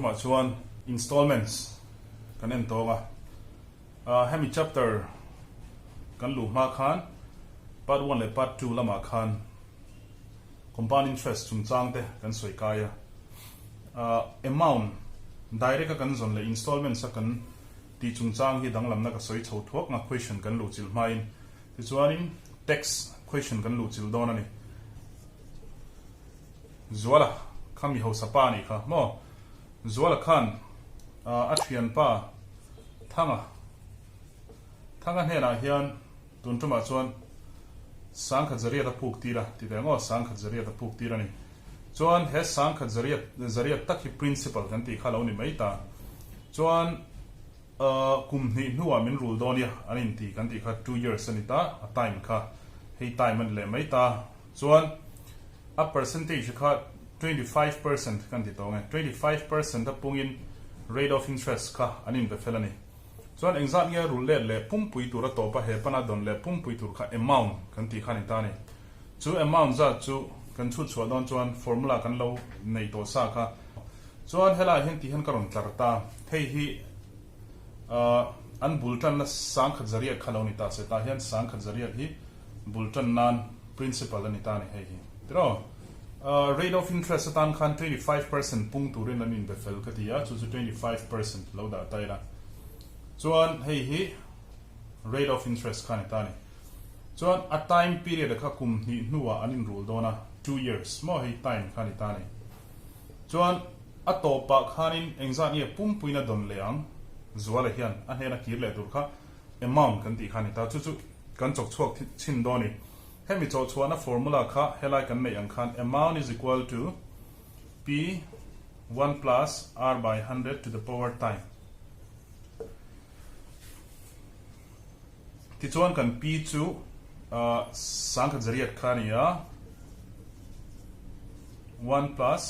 tumah chuan installments kan en tawng a, hemi chapter kan luh hma khan part one leh part two lamah khan compound interest chungchang te kan sawi kai a, amount direct a kan zawn leh installments a kan tih chungchang hi danglamna ka sawi chho thuak nga question kan luh chilh hmain tichuanin tax question kan luh chilh dawn a ni. Zuala kha mi hausa pa a nih kha maw? Zuala khan a thianpa Thanga Thanga hnenah hian tun tumah chuan Sangkhat Zariat a puk tir a ti ve maw? Sangkhat Zariat a puk tir a ni. Chuan he Sangkhat Zariat Zariat tak hi Principal kan tih kha lo ni mai ta. Chuan kum hnih hnuah min rul dawn ia an inti kan tih kha 2 years a ni ta, a time kha hei time a ni leh mai ta. Chuan a percentage kha 25% kan ti tawng e, 25% a pungin rate of interest kha an inbe fel a ni. Chuan engzat nge rul let leh pumpui tur a tawp a he pana dawn leh pumpui tur kha amount kan tih kha a ni ta a ni. Chu amount zat chu kan chhut chhuah dawn chuan formula kan lo nei tawh sa kha. Chuan helaiah hian tih hian ka rawn tlar ta, hei hi an bul tanna sangkhat zariat kha lo ni ta se, tah hian sangkhat zariat hi bul tan nan principal a ni ta a ni hei hi. Tiraw? Rate of interest atan khan 25% pung turin an inbe fel ka ti a, chu chu 25% lo dah ta ila. Chuan hei hi rate of interest kha a ni ta a ni. Chuan a time period kha kum hnih hnuah an inrul dawn a, 2 years maw hei time kha a ni ta a ni. Chuan a tawpah khanin engzat nge pumpuiin a dawn leh ang? Zuala hian a hnena kir leh tur kha amount kan tih kha a ni ta. Chu chu kan chawk chhuak chhin dawn a ni. Hemi chawh chhuahna formula kha helai kan neih ang khan amount is equal to P 1 plus R by 100 to the power time. Tichuan kan P chu sangkhat zariat kha a ni a, 1 plus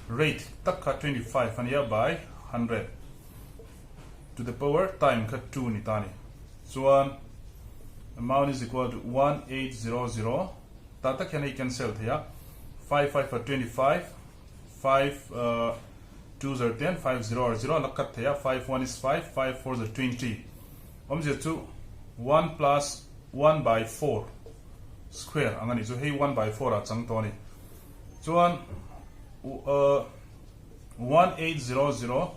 rate tak kha 25 a ni a by 100 to the power time kha 2 ni ta a ni. Chuan amount is equal to 1800 tah tak hian hei cancel thei a, 5 5 a 25, 5 2 zar 10, 5 0 ar 0 a la cut thei a, 5 1 is 5, 5 4 zar 20. Awmzia chu 1 plus 1 by 4 square ang a nih chu, hei 1 by 4 ah chang tawh a ni. Chuan 1800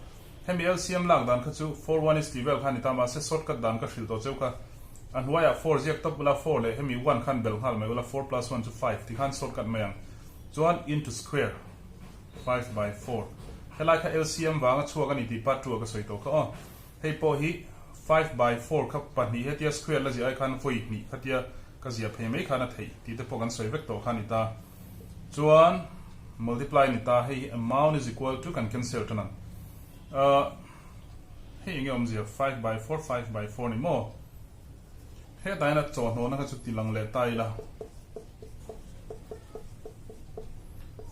hemi LCM lak dan kha chu 4 1 is tih vel kha a ni ta, mahse shortcut dan ka hrilh tawh cheu kha a hnuaiah 4 ziak tawp ula 4 leh hemi 1 khan belh nghal mai ula 4 plus 1 chu 5 ti khan shortcut mai ang. Chuan into square 5 by 4 helai kha LCM vanga chhuak a ni tih part 2 ah ka sawi tawh kha aw. Hei pawh hi 5 by 4 kha pahnih hetia square la ziah ai khan vawi hnih khatia ka ziah phei mai khan a theih tih te pawh kan sawi vek tawh kha a ni ta. Chuan multiply a ni ta, hei hi amount is equal to kan cancel tan ang. Ahh hei enge awmzia 5 by 4 5 by 4 ni maw? Hetah hian a chawhhnawhna kha chu ti lang leh ta ila.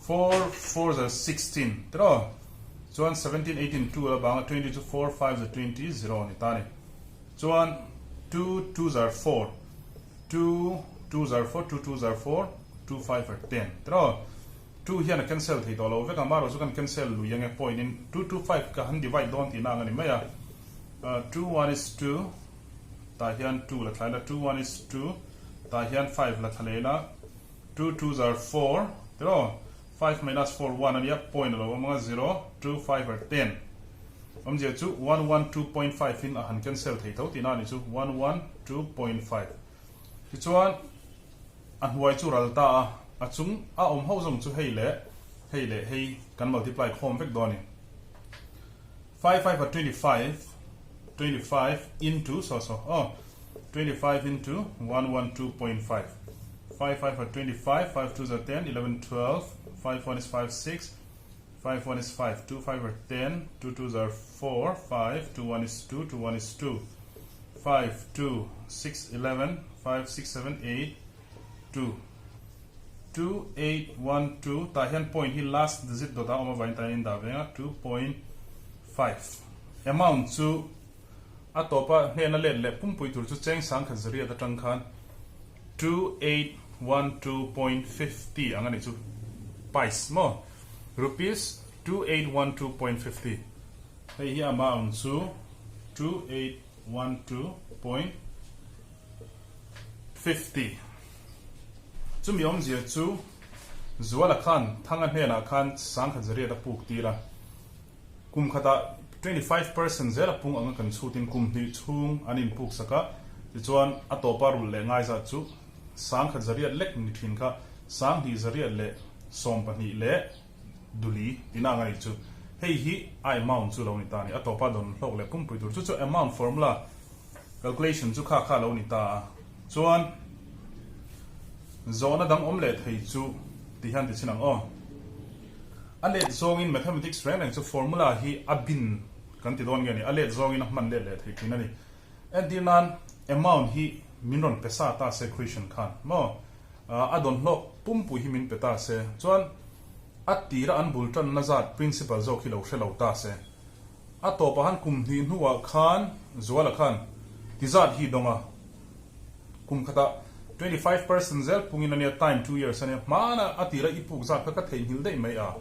4 4 za 16 tiraw? Chuan 17 18 2 la bang a 20 chu 4 5 za 20 0 a ni ta a ni. Chuan 2 2 za 4 2 2 za 4 2 2 za 4 2 5 za 10 tiraw? 2 hian a cancel thei tawh lo vek a, amaherawh chu kan cancel lui ange point in 2 2 5 ka han divide dawn tihna ang a ni mai a. 2 1 is 2 tah hian 2 la thlai la, 2 1 is 2 tah hian 5 la thla leh la, 2 2 are 4 tiraw? 5 minus 4 1 a nia, point a lo awm ang a, 0 2 5 are 10 awmzia chu 1 1 2.5 in a han cancel thei tho tihna a ni chu, 1 1 2.5 tichuan a hnuai chu ral ta a, a chung a awm ho zawng chu hei leh hei leh hei kan multiply khawm vek dawn a ni. 5 5 are 25 25 into so so oh 25 into 112.5 5 5 are 25 5 2 are 10 11 12 5 1 is 5 6 5 1 is 5 2 5 are 10 2 2 are 4 5 2 1 is 2 2 1 is 2 5 2 6 11 5 6 7 8 2 2 8 1 2 tah hian point hi last digit dawt a awm avangin tah hian in dah ve ang a 2.5 amount chu a tawpa hnena let leh pumpui tur chu cheng sangkhat zariat atang khan 2 8 1 2.50 ang a nih chu paise maw rupees. 2812.50 hei hi amount chu 2812.50 chumi awmzia chu Zuala khan Thanga hnenah khan sangkhat zariat a puk tir a, kum khatah 25% zel a pung anga kan chhutin kum hnih chhung an inpuk sak a, tichuan a tawpa rulh leh ngaizat chu sangkhat zariat lek ni thin kha sanghnih zariat leh 12 leh Duli tina ang a nih chu. Hei hi a amount chu lo ni ta a ni. A tawpa dawn hlawk leh pumpui tur chu chu amount formula calculation chu kha kha lo ni ta a. Chuan zawhna dang awm leh thei chu ti hian ti chhin ang aw. A let zawngin mathematics reng reng chu formula hi a bin kan ti dawn nge ni. A let zawngin a hman let leh thei thin a ni. Entir nan amount hi min rawn pe sa ta se question khan maw. A dawn hlawk pumpui hi min pe ta se chuan a tira an bul tanna zat principal zawk hi lo hre lo ta se. A tawpah han kum hnih hnuah khan Zuala khan ti zat hi dawng a, kum khatah 25% zel pungin a nia, time 2 years a nia, hmana a tira i puk zat kha ka theihnghilh daih mai a.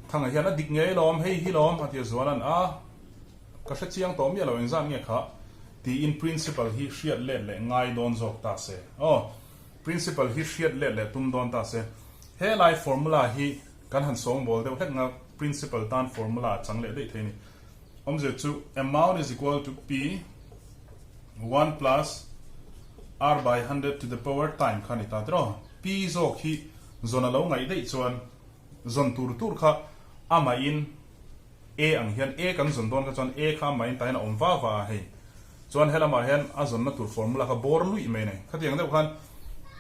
Thanga hian a dik ngei lawm, hei hi lawm a ti a Zuala'n a. Ka hre chiang tawh miah lo engzat nge kha tiin principal hi hriat let leh ngai dawn zawk ta se. Aw, principal hi hriat let leh tum dawn ta se. He lai formula hi kan han sawngbawl deuh hlek nga principal tan formula a chang leh daih thei a ni. Awmzia chu amount is equal to P 1 plus R by 100 to the power time kha a ni ta tiraw. P zawk hi zawn a lo ngaih daih chuan zawn tur tur kha amahin A ang hian A kan zawn dawn kha chuan A kha amahin tah hian a awm va va a hei. Chuan helamah hian a zawnna tur formula kha bawr luih mai a ni. Khatiang deuh khan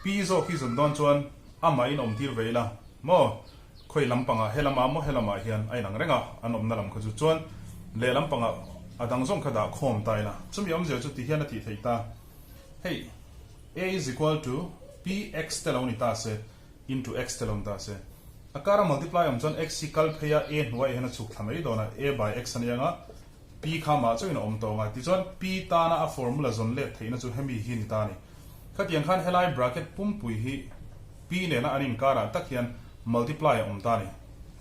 P zawk hi zawn dawn chuan amahin awm tir ve ila maw? Khawi lampangah helamah maw helamah hian a inang reng a, an awmna lam kha chu. Chuan lehlam pangah a dang zawng kha dah khawm ta ila. Chumi awmzia chu ti hian a tih theih ta. Hei A is equal to Px te lo ni ta se. Into x te lo ni ta se. A kara multiply awm chuan x hi kal phei a, a hnuaiah hian a chhuk thla mai dawn a, a by x a nia nga, p kha mah chauhin a awm tawh ang a. Tichuan p tana a formula zawn let theihna chu hemi hi ni ta a ni. Khatiang khan helai bracket pumpui hi p nena an inkarah tak hian multiply a awm ta a ni.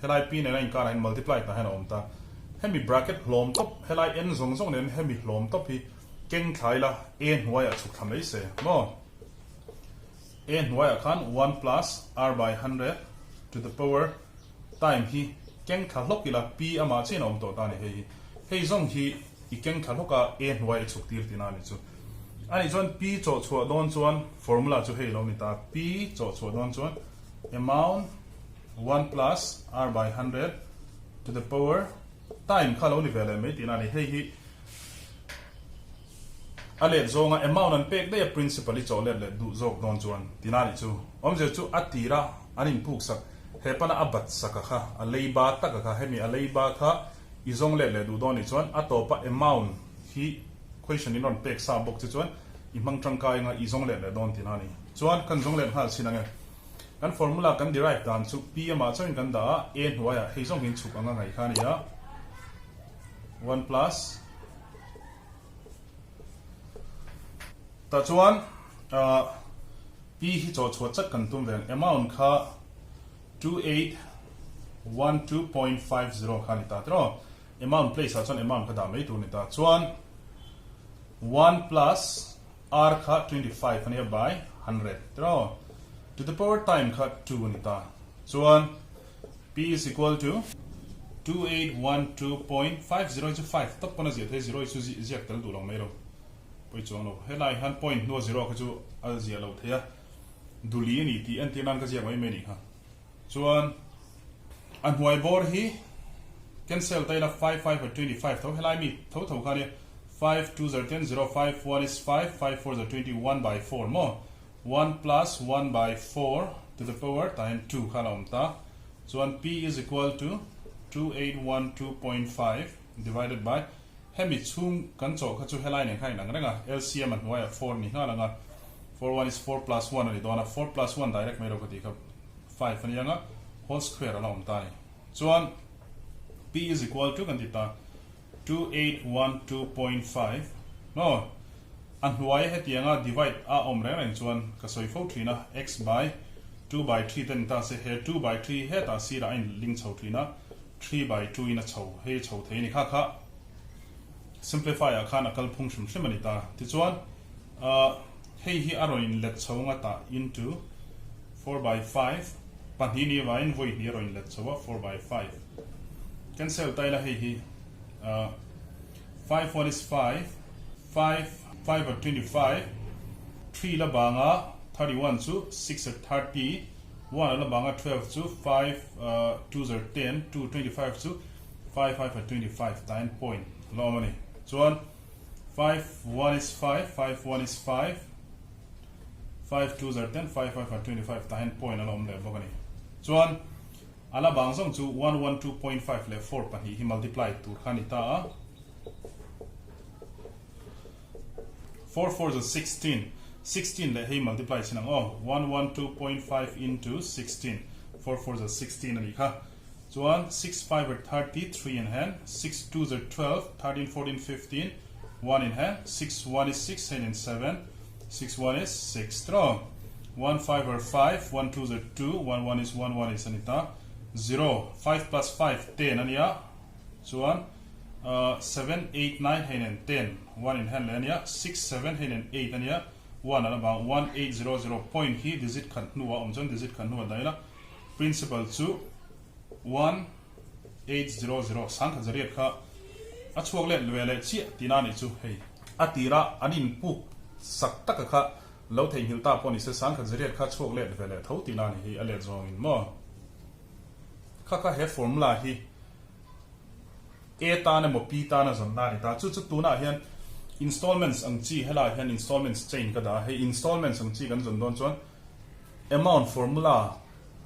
Helai p nena inkarah hian multiply tah hian a awm ta. Hemi bracket hlawm tawp, helai n zawng zawng nen hemi hlawm tawp hi keng thlai la, a hnuaiah chhuk thla mai se maw? A hnuaiah khan 1 plus r by 100 to the power time hi keng thla hlawk ila p amah chiah in a awm tawh ta a ni hei hi. Hei zawng hi i keng thla hlawk a a hnuai i chhuk tir tihna a ni chu. A nih chuan p chawh chhuah dawn chuan formula chu hei lo ni ta p chawh chhuah dawn chuan amount 1 plus r by 100 to the power time kha lo ni ve leh mai tihna a ni hei hi. A let zawnga amount an pek daih a principal i chawh let leh duh zawk dawn chuan tina nih chu awmzia chu a tira an inpuk sak he pana a bat sak a kha a leiba tak a kha hemi a leiba kha i zawng let leh duh dawn nih chuan a tawpa amount hi question in rawn pek sa bawk che chuan i hmang tangkai anga i zawng let leh dawn tina ni chuan kan zawng let nghal chin ange kan formula kan derive dan chu p amah chauhin kan dah a a hnuaiah hei zawng hi in chhuk anga ngaih kha a ni a 1 plus Tah chuan P hi chaw chhuah chat kan tum ve ang. Amount kha 2812.50 kha a ni ta tiraw. Amount place ah chuan amount kha dah mai tur a ni ta. Chuan 1 plus R kha 25 a nia by 100 tiraw. To the power time kha 2 a ni ta. Chuan P is equal to 2812.50 hi chu 5 tawp pawn a ziah thei, zero hi chu ziak tel duh lo mai lo, pawi chuang lo. Helai hian point hnua zero kha chu a ziah lo thei a, duli a ni tih entir nan ka ziak mai mai a nih kha. Chuan a hnuai bawr hi cancel ta ila 5 5 or 25 tho helai mi tho tho kha nia 5 2 zar 10 0 5 1 is 5 5 4 zar 21 by 4 maw 1 plus 1 by 4 to the power tah hian 2 kha a la awm ta. Chuan P is equal to 2812.5 divided by hemi chhung kan chawh kha chu helai nen khan inang reng a, LCM a hnuaiah 4 ni nghal ang a, 4 1 is 4 plus 1 a ni dawn a, 4 plus 1 direct mai lo ka tih kha 5 a ni ang a, whole square a la awm ta a ni. Chuan P is equal to kan ti ta 2812.5 maw a hnuai hetianga divide a awm reng reng chuan ka sawi fo thin a, x by 2 by 3 te ni ta se he 2 by 3 hetah sirah a in link chho thin a. 3 by 2 in a chho hei chho thei a ni kha kha simplify ah khan a kal phung hrim hrim a ni ta. Tichuan hei hi a rawn in let chho anga tah into 4 by 5 pahnih ni avangin vawi hnih a rawn in let chho a 4 by 5 cancel ta ila hei hi 5 1 is 5 5 5 or 25 3 la banga 31 chu 6 or 30 1 la banga 12 chu 5 2 or 10 2 25 chu 5 5 or 25 9 point la awm a ni chuan 5 1 is 5 5 1 is 5 5 2 or 10 5 5 or 25 9 point a la awm leh bawk a ni chuan A la bang zawng chu one one 2.5 leh 4 pahnih hi multiply tur kha a ni ta a. 4 fours are 16, 16 leh hei multiply chin ang aw, one one 2.5 into 16, 4 fours are 16 a nih kha. Chuan 6 five are 30, 3 in hand, 6 twos are 12, 13, 14, 15, 1 in hand, 6 one is 6, hei nen 7, 6 one is 6 tiraw. 1 five are 5, 1 twos are 2, 1 one is 1 one is a ni ta. 0, 5 plus 5, 10 a nia. Chuan 7, 8, 9 hei nen 10, 1 in hand leh a nia. 6, 7 hei nen 8 a nia. 1 a la bang, 1, 8, 0, 0 point hi digit khat hnuah awm chuan digit khat hnuah dah ila. Principal chu 1, 8, 0, 0 sangkhat zariat kha a chhuak let ve leh chiah tihna a nih chu hei. A tira an inpuk sak taka kha lo theihnghilh ta pawh ni se sangkhat zariat kha chhuak let ve leh tho tihna a nih hi a let zawngin maw. Kha kha he formula hi A tan emaw P tan a zawnna a ni ta. Chu chu tunah hian installments ang chi helaiah hian installments chain ka dah a, hei installments ang chi kan zawn dawn chuan amount formula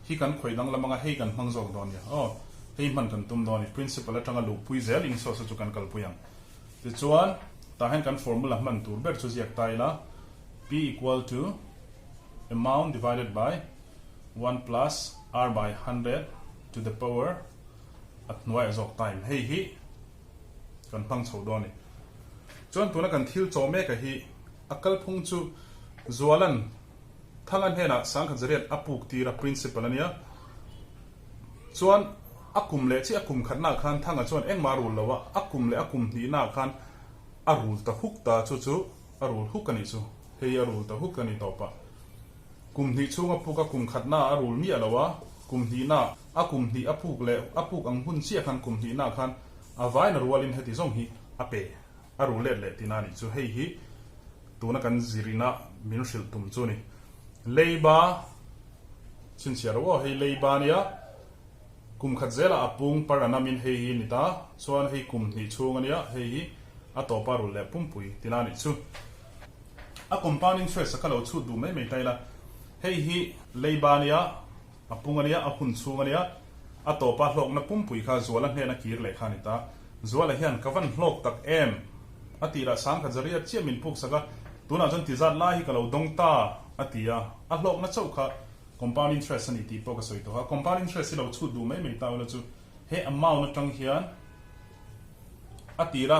hi kan khawih danglam anga hei kan hmang zawk dawn nia aw hei hman kan tum dawn a ni principle atanga luhpui zel in source chu kan kalpui ang tichuan tah hian kan formula hman tur ber chu ziak ta ila p equal to amount divided by 1 plus r by 100 to the power a hnuaiah zawk time hei hi kan hmang chho dawn a ni chuan tuna kan thil chaw mek a hi a kalphung chu Zualan Thanga hnenah sangkhat zariat a puk tir a, principal a nia. Chuan a kum leh chiah a kum khatnaah khan Thanga chuan engmah a rul lo a, a kum leh a kum hnihnaah khan a rul ta huk ta, chu chu a rul huk a nih chu. Hei a rul ta huk a ni tawp a. Kum hnih chhung a puk a, kum khatnaah a rul miah lo a, kum hnihnaah a kum hnih a puk leh a puk ang hun chiah khan kum hnihnaah khan a vaina rualin heti zawng hi a pe. A ru let leh tina nih chu hei hi tuna kan zirina min hrilh tum chu ni. Leiba chhinchhiah ro aw hei leiba nia kum khat zelah a pung par a namin hei hi ni ta chuan hei kum hnih chhung ania hei hi a tawpa rul leh pumpui tina nih chu. A compound interest a ka lo chhut duh mai mai ta ila hei hi leiba nia A pung a nia, a hun chhung a nia, a tawpa hlawkna pumpui kha Zuala hnena kir leh kha a ni ta. Zuala hian, Ka van hlawk tak em? A ti lah, Sangkhat Zaria chiah min puk sak a, tunah chuan ti zat lai hi ka lo dawng ta, a ti a. A hlawkna chauh kha compound interest a ni tih pawh ka sawi tawh a. Compound interest hi lo chhut duh mai mai ta ula chu he amount atang hian a tira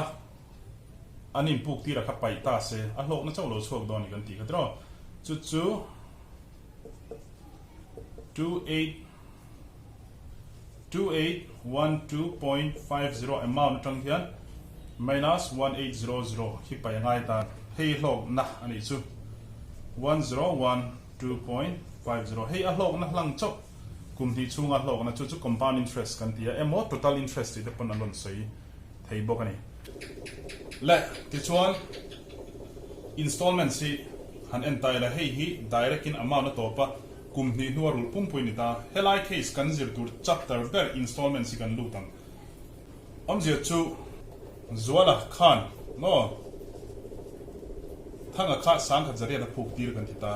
an inpuk tira kha paih ta se, a hlawkna chauh lo chhuak dawn a ni kan tih kha tiraw. Chu chu. 28 2812.50 amount atang hian minus 1800 hi pai a ngai ta. Hei hlawkna a nih chu 1012.50 hei a hlawkna hlang chauh kum hnih chhunga hlawkna chu chu compound interest kan ti a emaw total interest tih te pawn an rawn sawi thei bawk a ni. Le tichuan installments hi han en ta ila hei hi direct in amount a tawp a kum hnih hnua rulh pumpui ni ta helai case kan zir tur chapter ber installments hi kan lut ang awmzia chu Zuala khan maw Thanga kha sangkhat zariat a phuk tir kan ti ta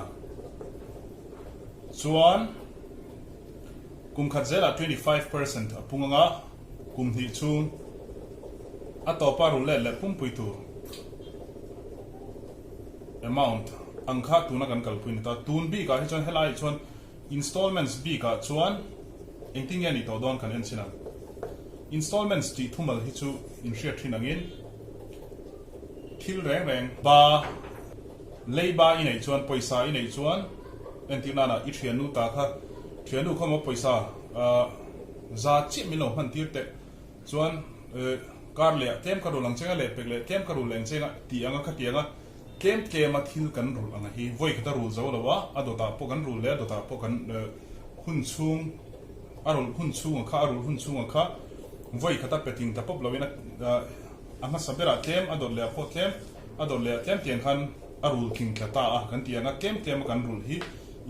chuan kum khat zelah 25% a pung anga Kum hnih chhung a tawpa rul let leh pumpui tur amount ang kha tuna kan kalpui ni ta. Tun bikah hi chuan helaiah chuan installments bikah chuan engtin nge a nih tawh dawn kan en chin ang. Installments tih thumal hi chu inhriat thin angin thil reng reng ba leiba i neih chuan pawisa i neih chuan entir nana i thiannu ta kha thiannu khaw maw pawisa ahh. Za chiah min lo hman tir teh chuan kar leh ah tlem ka rul ang cheng a, lehpek leh tlem ka rul leh ang cheng a tih ang a khatiang a tlem tlem a thil kan rulh ang a hi vawi khat a rul zo lo a, a dawtah pawh kan rul leh a dawtah pawh kan hun chhung a rulh hun chhunga kha a rulh hun chhunga kha vawi khat a peting ta pawp loin a a hmasa berah tlem a dawt leh ah pawh tlem a dawt leh ah tlem tiang khan a rul tling tla ta a kan tih ang a tlem tlem a kan rulh hi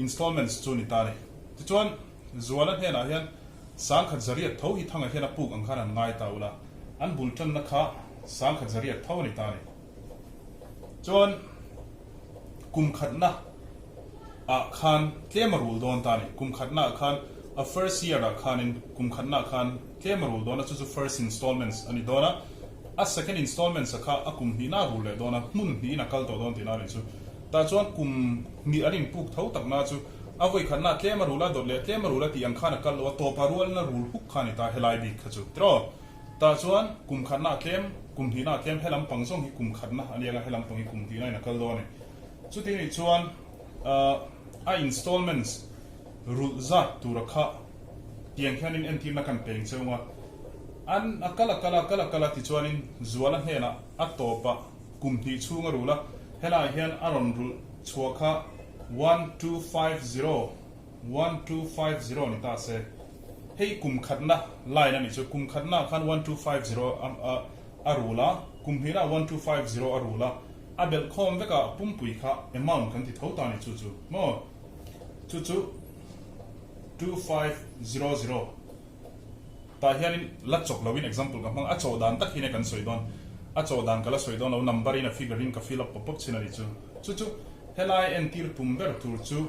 installments chu a ni ta a ni. Tichuan. Zuala hnenah hian 10,000 zariat tho hi thangah hian a puk ang khan an ngai ta ula, an bul tanna kha 10,000 zariat tho a ni ta a ni. Chuan kum khatna ah khan tlem a rul dawn ta a ni. Kum khatna ah khan a first year ah khanin kum khatna ah khan tlem a rul dawn a, chu chu first installments a ni dawn a. A second installments a kha a kum hnihna a rul leh dawn a, hmun hnihin a kal tawh dawn tihna a ni chu. Tah chuan kum hnih an inpuk tho takna chu a vawi khatna tlem a rul a, dawt leh tlem a rul a tih ang khan a kal lo a, tawpa rualna rul huk kha a ni ta helai bik kha chu. Tiraw? Tah chuan kum khatna a tlem, kum hnihna a tlem, helam pang zawng hi kum khatna a ni ang a, helam pang hi kum hnihna in a kal dawn a ni. Chuti nih chuan a installments rulh zat tura kha tiang hianin entirna kan peng cheu a, an a kal a kal a, kal a kal a tichuanin Zuala hnenah a tawpah kum hnih chhung a rul a, helaiah hian a rawn rulh chhuah kha 1250, 1250 ni ta se, hei kum khatna line a nih chu, kum khatnaah khan 1250 a a rul a, kum hnihnaah 1250 a rul a, a belh khawm vek a, pumpui kha amount kan ti tho ta a ni chu chu maw, chu chu 2500. Tah hianin la chawk loin example ka hmang a, a chawh dan tak hi nia kan sawi dawn. A chawh dan ka la sawi dawn lo, number in a figure in ka fill up pawp pawp chin a ni chu. Chu chu helai entir tum ber tur chu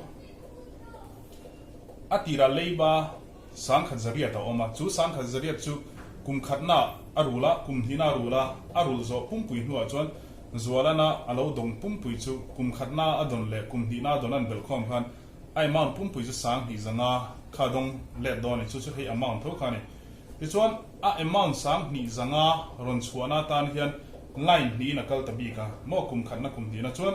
a tirah leiba 10,100 a awm a, chu 10,100 chu kum khatna a rul a, kum hnihna a rul a, a rulh zawh pumpui hnuah chuan Zualana a lo dawng pumpui chu kum khatna a dawn leh kum hnihna a dawn an belhkhawm khan A amount pumpui chu 20,500 kha dawng let dawn a ni, chu chu hei amount tho kha a ni. Tichuan a amount 20,500 rawn chhuahna atan hian line hnihin a kal ta bik a, maw kum khatna kum hnihna chuan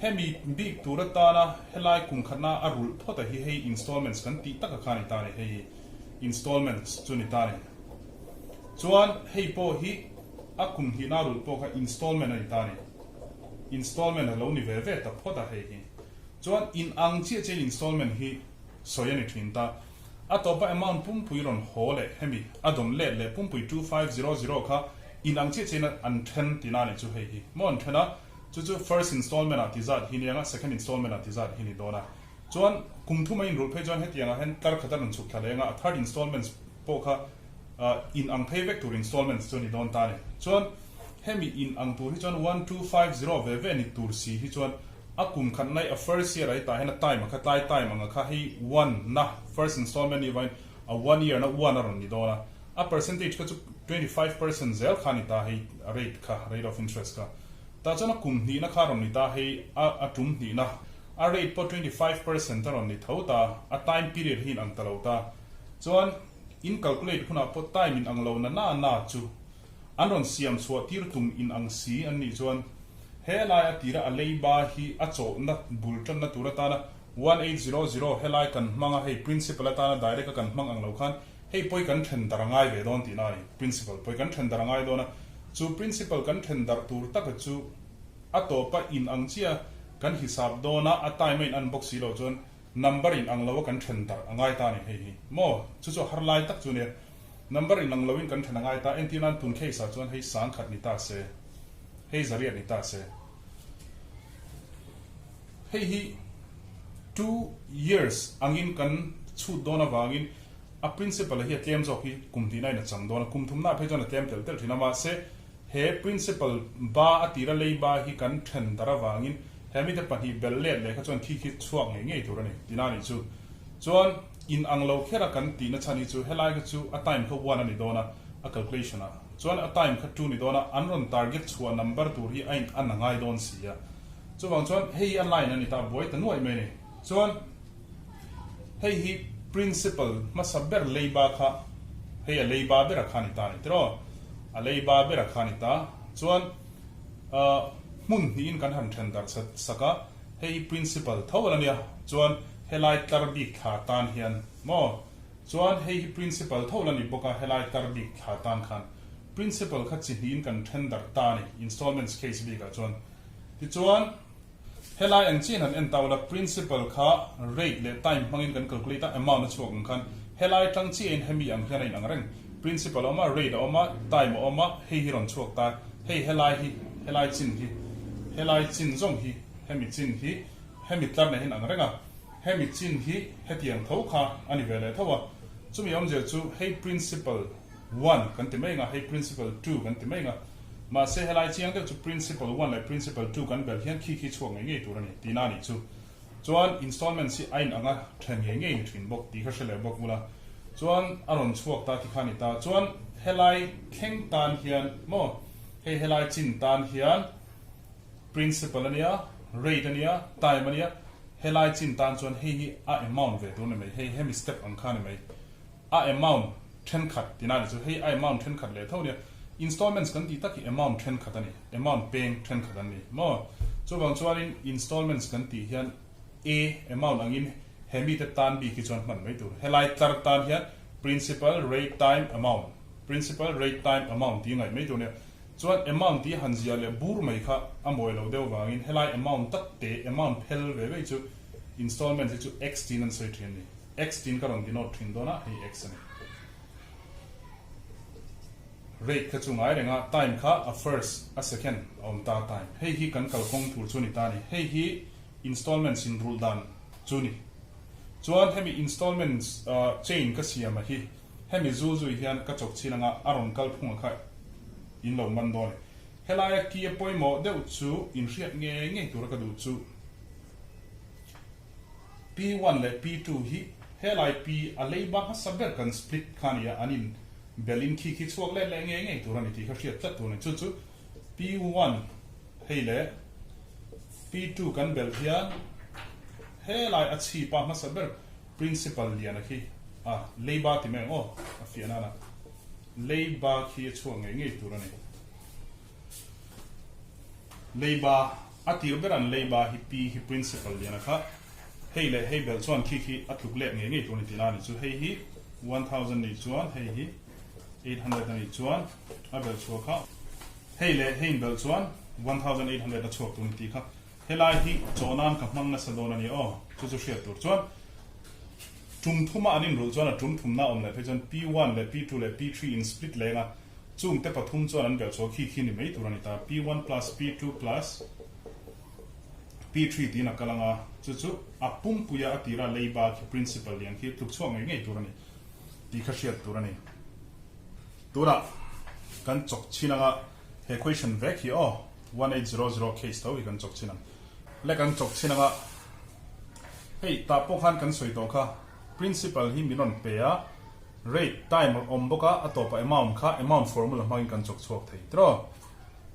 hemi bik tur atana helai kum khatna a rulh phawt a hi hei installments kan tih taka kha a ni ta a ni, hei hi installments chu ni ta a ni. Chuan hei pawh hi a kum hnihna a rulh pawh kha installment a ni ta a ni, installment a lo ni ve ve ta phawt a hei hi. Chuan in ang chiah chiah installment hi sawi a ni thin ta. A tawpa amount pumpui rawn haw leh hemi a dawn let leh pumpui 2500 kha in ang chiah chiahin an then tihna a nih chu hei hi maw an then a, chu chu first installment ah ti zat hi ni anga second installment ah ti zat hi ni dawn a. Chuan kum thum a inrulh phei chuan hetiang ah hian tlar khat a rawn chhuk thla leh anga a third installments pawh kha in ang phei vek tur installments chu a ni dawn ta a ni. Chuan hemi in ang tur hi chuan 1250 ve ve ni tur si hi chuan A kum khat nai a first year a hi tah hian a time a kha tlai time ang a kha hei one na first installment nih vangin a one year na one a rawn ni dawn a, a percentage kha chu 25% zel kha a ni ta hei a rate kha rate of interest kha tah chuan a kum hnihna kha a rawn ni ta hei a a tum hnihna a rate pawh 25% a rawn ni tho ta a time period hi in ang ta lo ta chuan in calculate hunah pawh time in ang lo na na na chu An rawn siam chhuah tir tum in ang si an nih chuan he lai a tira a leiba hi a chawhna bul tanna tur atana 1800 helai kan hmang a hei principal atana direct a kan hmang ang lo khan hei pawi kan then darh a ngai ve dawn tihna a ni. Principal pawi kan then darh a ngai dawn a, chu principal kan then darh tur taka chu a tawpa in ang chiah kan hisap dawn a, a time a in an bawk si lo chuan number in ang lo a kan then darh a ngai ta a ni hei hi maw chu chu a har lai tak chu nia. Number in ang loin kan then a ngai ta, entir nan tun case ah chuan hei 10,000 ni ta se, hei 800 ni ta se. Hei hi 2 years angin kan chhut dawn avangin a principal hi a tlem zawk hi kum hnihna in a chang dawn a, kum thumna ah phei chuan a tlem telh telh thin a, mahse he principal ba a tira lei ba hi kan then darh avangin he mite pahnih bel let leh kha chuan khi khi chhuak ngei ngei tur a ni, tina a nih chu. Chuan in ang lo kher a kan tihna chhan hi chu helai kha chu a time kha one a ni dawn a, a calculation ah chuan a time kha two ni dawn a, an rawn target chhuah number tur hi a in an a ngai dawn si a. Chuvang chuan hei hi a line a ni ta, buai ta nuaih mai a ni. Chuan hei hi principal hmasa ber leiba kha hei a leiba bera kha a ni ta a ni tiraw? A leiba bera kha a ni ta. Chuan hmun hnihin kan han then darh sak a. Hei principal tho a la nia, chuan helai tlar bik thla tan hian maw? Chuan hei hi principal tho la ni bawk a, helai tar bik thla tan khan principal kha chi hnihin kan then darh ta a ni, installments case bikah chuan. Tichuan, helai ang chian han en ta ula, principal kha rate leh time hmangin kan calculate a, amount a chhuak ang khan helai tang chiahin hemi ang hian a inang reng. Principal a awm a, rate a awm a, time a awm a, hei hi rawn chhuak ta, hei helai hi, helai chin hi, helai chin zawng hi, hemi chin hi, hemi tlar nen hian ang reng a. Hemi chin hi hetiang tho kha a ni ve leh tho a, chumi awmzia chu hei principle one kan ti mai ang a, hei principle two kan ti mai ang a, mahse helai chiang deuh chu principle one leh principle two kan belh hian khi khi chhuak ngei ngei tur a ni tihna a nih chu. Chuan installments hi a in anga then ngei ngei ni thin bawk tih kha hre leh bawk ula, chuan a rawn chhuak ta ti kha a ni ta. Chuan helai thleng tan hian maw hei helai chin tan hian Principal a nia, rate a nia, time a nia, helai chin tan chuan hei hi a amount ve tur a ni mai, hei hemi step ang kha a ni mai. A amount thenkhat tina a ni chu, hei a amount thenkhat leh tho a nia, installments kan tih tak hi amount thenkhat a ni, amount peng thenkhat an ni maw? Chuvang chuanin installments kan tih hian a amount angin he mite tan bik hi chuan hman mai tur, helai tlar tan hian principal, rate, time, amount, principal, rate, time, amount tih ngaih mai tur a nia. Chuan amount tih han ziah leh bur mai kha a mawi lo deuh vangin helai amount tak te, amount phel ve vei chu installment hi chu X tiin an sawi thin a ni. X tiin ka rawn denote thin dawn a, hei X a ni. Rate kha chu ngai reng a, time kha a first, a second a awm ta time. Hei hi kan kalkawng tur chu a ni ta a ni. Hei hi installments in rulh dan chu a ni. Chuan hemi installments chain ka siam a hi Hemi zu zui hian ka chawk chhin anga a rawn kal phung a kha in lo man dawn e. Helaia ki a pawimawh deuh chu in hriat ngei ngei tura ka duh chu P1 leh P2 hi helai P a leiba hmasa ber kan split kha nia an in bel in khi khi chhuak let leh ngei ngei tur a ni tih kha hriat tlat tur a ni. Chu chu P1 hei leh P2 kan belh hian helai a chhipa hmasa ber Principal Liana khi a leiba ti mai ang aw, a fiah nana leiba khi a chhuak ngei ngei tur a ni. Leiba, a tir ber an leiba hi Pi hi Principal Liana kha hei leh hei belh chuan khi khi a tluk let ngei ngei tur a ni tihna a ni chu. Hei hi 1000 nih chuan hei hi 800 a nih chuan a belh chhuah kha hei leh hei in belh chuan 1800 a chhuak tur a ni tih kha. Helai hi chaw nan ka hmang nasa dawn a ni aw, chu chu hriat tur chuan tum thuma an inrulh chuan a tum thumna awm leh phei chuan P1 leh P2 leh P3 in split leng a, chung te pathum chuan an belh chhuah khi khi ni mai tur a ni ta, P1 plus P2 plus P3 tiin a kal ang a, chu chu a pumpuia a tira leiba khi principal lian khi tluk chhuak ngei ngei tur a ni tih kha hriat tur a ni. Tunah kan chawk chhin anga he question vek hi aw. 1800 case tho hi kan chawk chin ang. Le kan chawk chin anga hei tah pawh khan kan sawi tawh kha principal hi min rawn pe a, rate, time a awm bawk a, a tawpah amount kha amount formula hmangin kan chawk chhuak thei tiraw.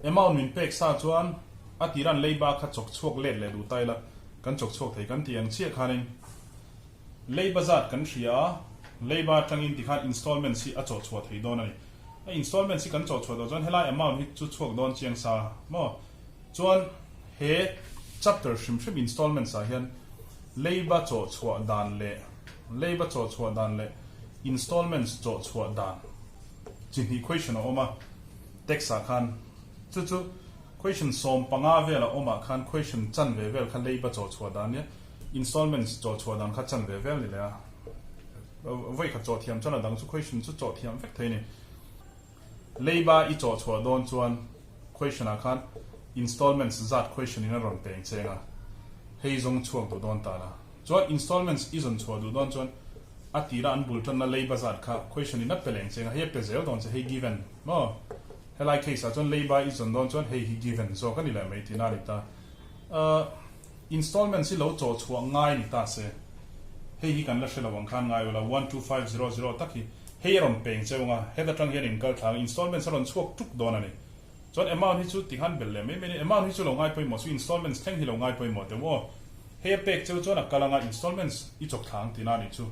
Amount min pek sa chuan a tiran leiba kha chawk chhuak let leh duh ta ila kan chawk chhuak thei kan tih ang chiah khanin leiba zat kan hria a, leiba atangin tikhan installments hi a chawh chhuah thei dawn a ni. A installments hi kan chawh chhuah tawh chuan helai amount hi chu chhuak dawn chiang sa maw? Chuan he chapter hrim hrim installments ah hian leiba chawh chhuah dan leh leiba chawh chhuah dan leh installments chawh chhuah dan chi hnih question a awm a text ah khan chu chu question 15 vel a awm ah khan question chan ve vel kha leiba chawh chhuah dan nia installments chawh chhuah dan kha chan ve vel ni leh a. Vawi khat chawh thiam chuan a dang chu question chu chawh thiam vek thei a ni. Leiba i chawh chhuah dawn chuan question ah khan installments zat question in a rawn peng cheng a, hei zawng chhuak duh dawn ta la. Chuan installments i zawn chhuah duh dawn chuan a tira an bul tanna leiba zat kha question in a pe leng cheng a, hei a pe zel dawn che hei given maw? Helai case ah chuan leiba i zawn dawn chuan hei hi given zawk a ni leh mai tihna a ni ta. Installments hi lo chawh chhuah ngai ni ta se, hei hi kan la hre lo ang khan ngai ula, 12500 tak hi hei a rawn peng cheu anga, het atang hian in kal thla ang, installments a rawn chhuak tuk dawn a ni. Chuan amount hi chu tikhan belh leh mai mai a ni, amount hi chu lo ngai pawimawh chu installments thleng hi lo ngai pawimawh teuh aw. Hei a pek cheu chuan a kal anga installments i chawk thla ang tihna a nih chu.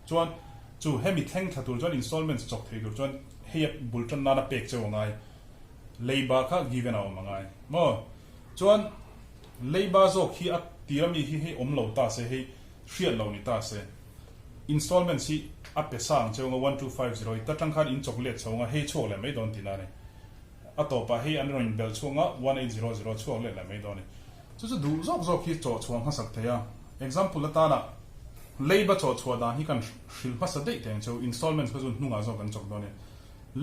Chuan chu hemi thleng thla tur chuan installments chawk thei tur chuan hei a bul tan nana pek cheu a ngai, leiba kha given a awm a ngai maw. Chuan leiba zawk hi a tir ami hi hei awm lo ta se, hei hriat lo ni ta se. Installments hi a pe sa ang cheu anga 1250 i ta tang khan in chawk let chho anga hei chhuak leh mai dawn tihna a ni. A tawpah hei an rawn inbelh chhuak anga 1800 chhuak let leh mai dawn a ni. Chu chu duh zawk zawk hi chaw chhuah hmasak thei a. Example atana leiba chaw chhuah dan hi kan hrilh hmasa daih teh ang cheu installments kha chu hnungah zawk kan chawk dawn a ni.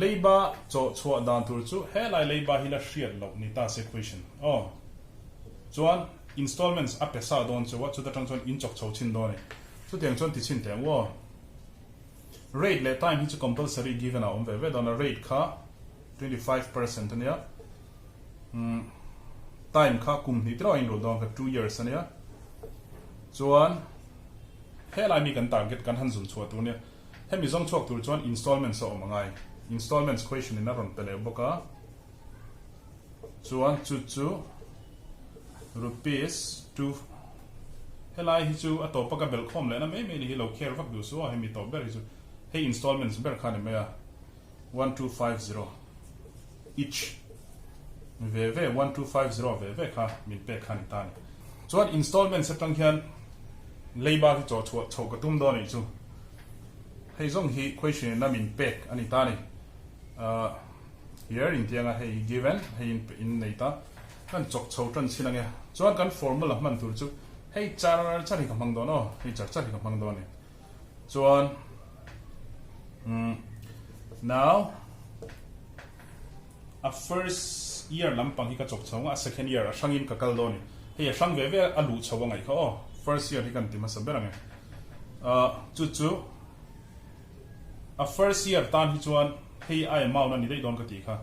Leiba chaw chhuah dan tur chu helai leiba hi la hriat loh ni ta se question aw. Chuan installments a pe sa dawn cheu a chuta tang chuan in chawk chho chhin dawn a ni. Chutiang chuan ti chhin teh ang aw. Rate leh time hi chu compulsory given a awm ve ve dawn a, rate kha 25% a nia, umm time kha kum hnih tiraw a inrulh dawn kha 2 years a nia. Chuan helai mi kan target kan han zun chhuah tur nia, hemi zawng chhuak tur chuan installments a awm a ngai, installments question in a rawn pe leh bawk a, Chuan chu chu rupees two helai hi chu a tawpa ka belh khawm lehna mai mai ni hi lo care vak duh suh aw hemi tawp ber hi chu hei installments ber kha ni mai a 1250 each ve ve 1250 ve ve kha min pek kha ni ta ni chuan installments atang hian leiba hi chaw chhuah chhoh ka tum dawn anih chu hei zawng hi question in a min pek a ni ta ni ahh. Here in tianga hei hi given hei in in nei ta kan chawk chho tan chin ange chuan kan formula hman tur chu hei char char hi ka hmang dawn aw hei char char hi ka hmang dawn a ni chuan umm now a first year lampang hi ka chawk chho anga a second year a hrangin ka kal dawn a ni hei a hrang ve ve a luh chho a ngaih kha aw first year hi kan ti hmasa ber ange ah chu chu. A first year tan hi chuan hei a amount a ni daih dawn ka tih kha.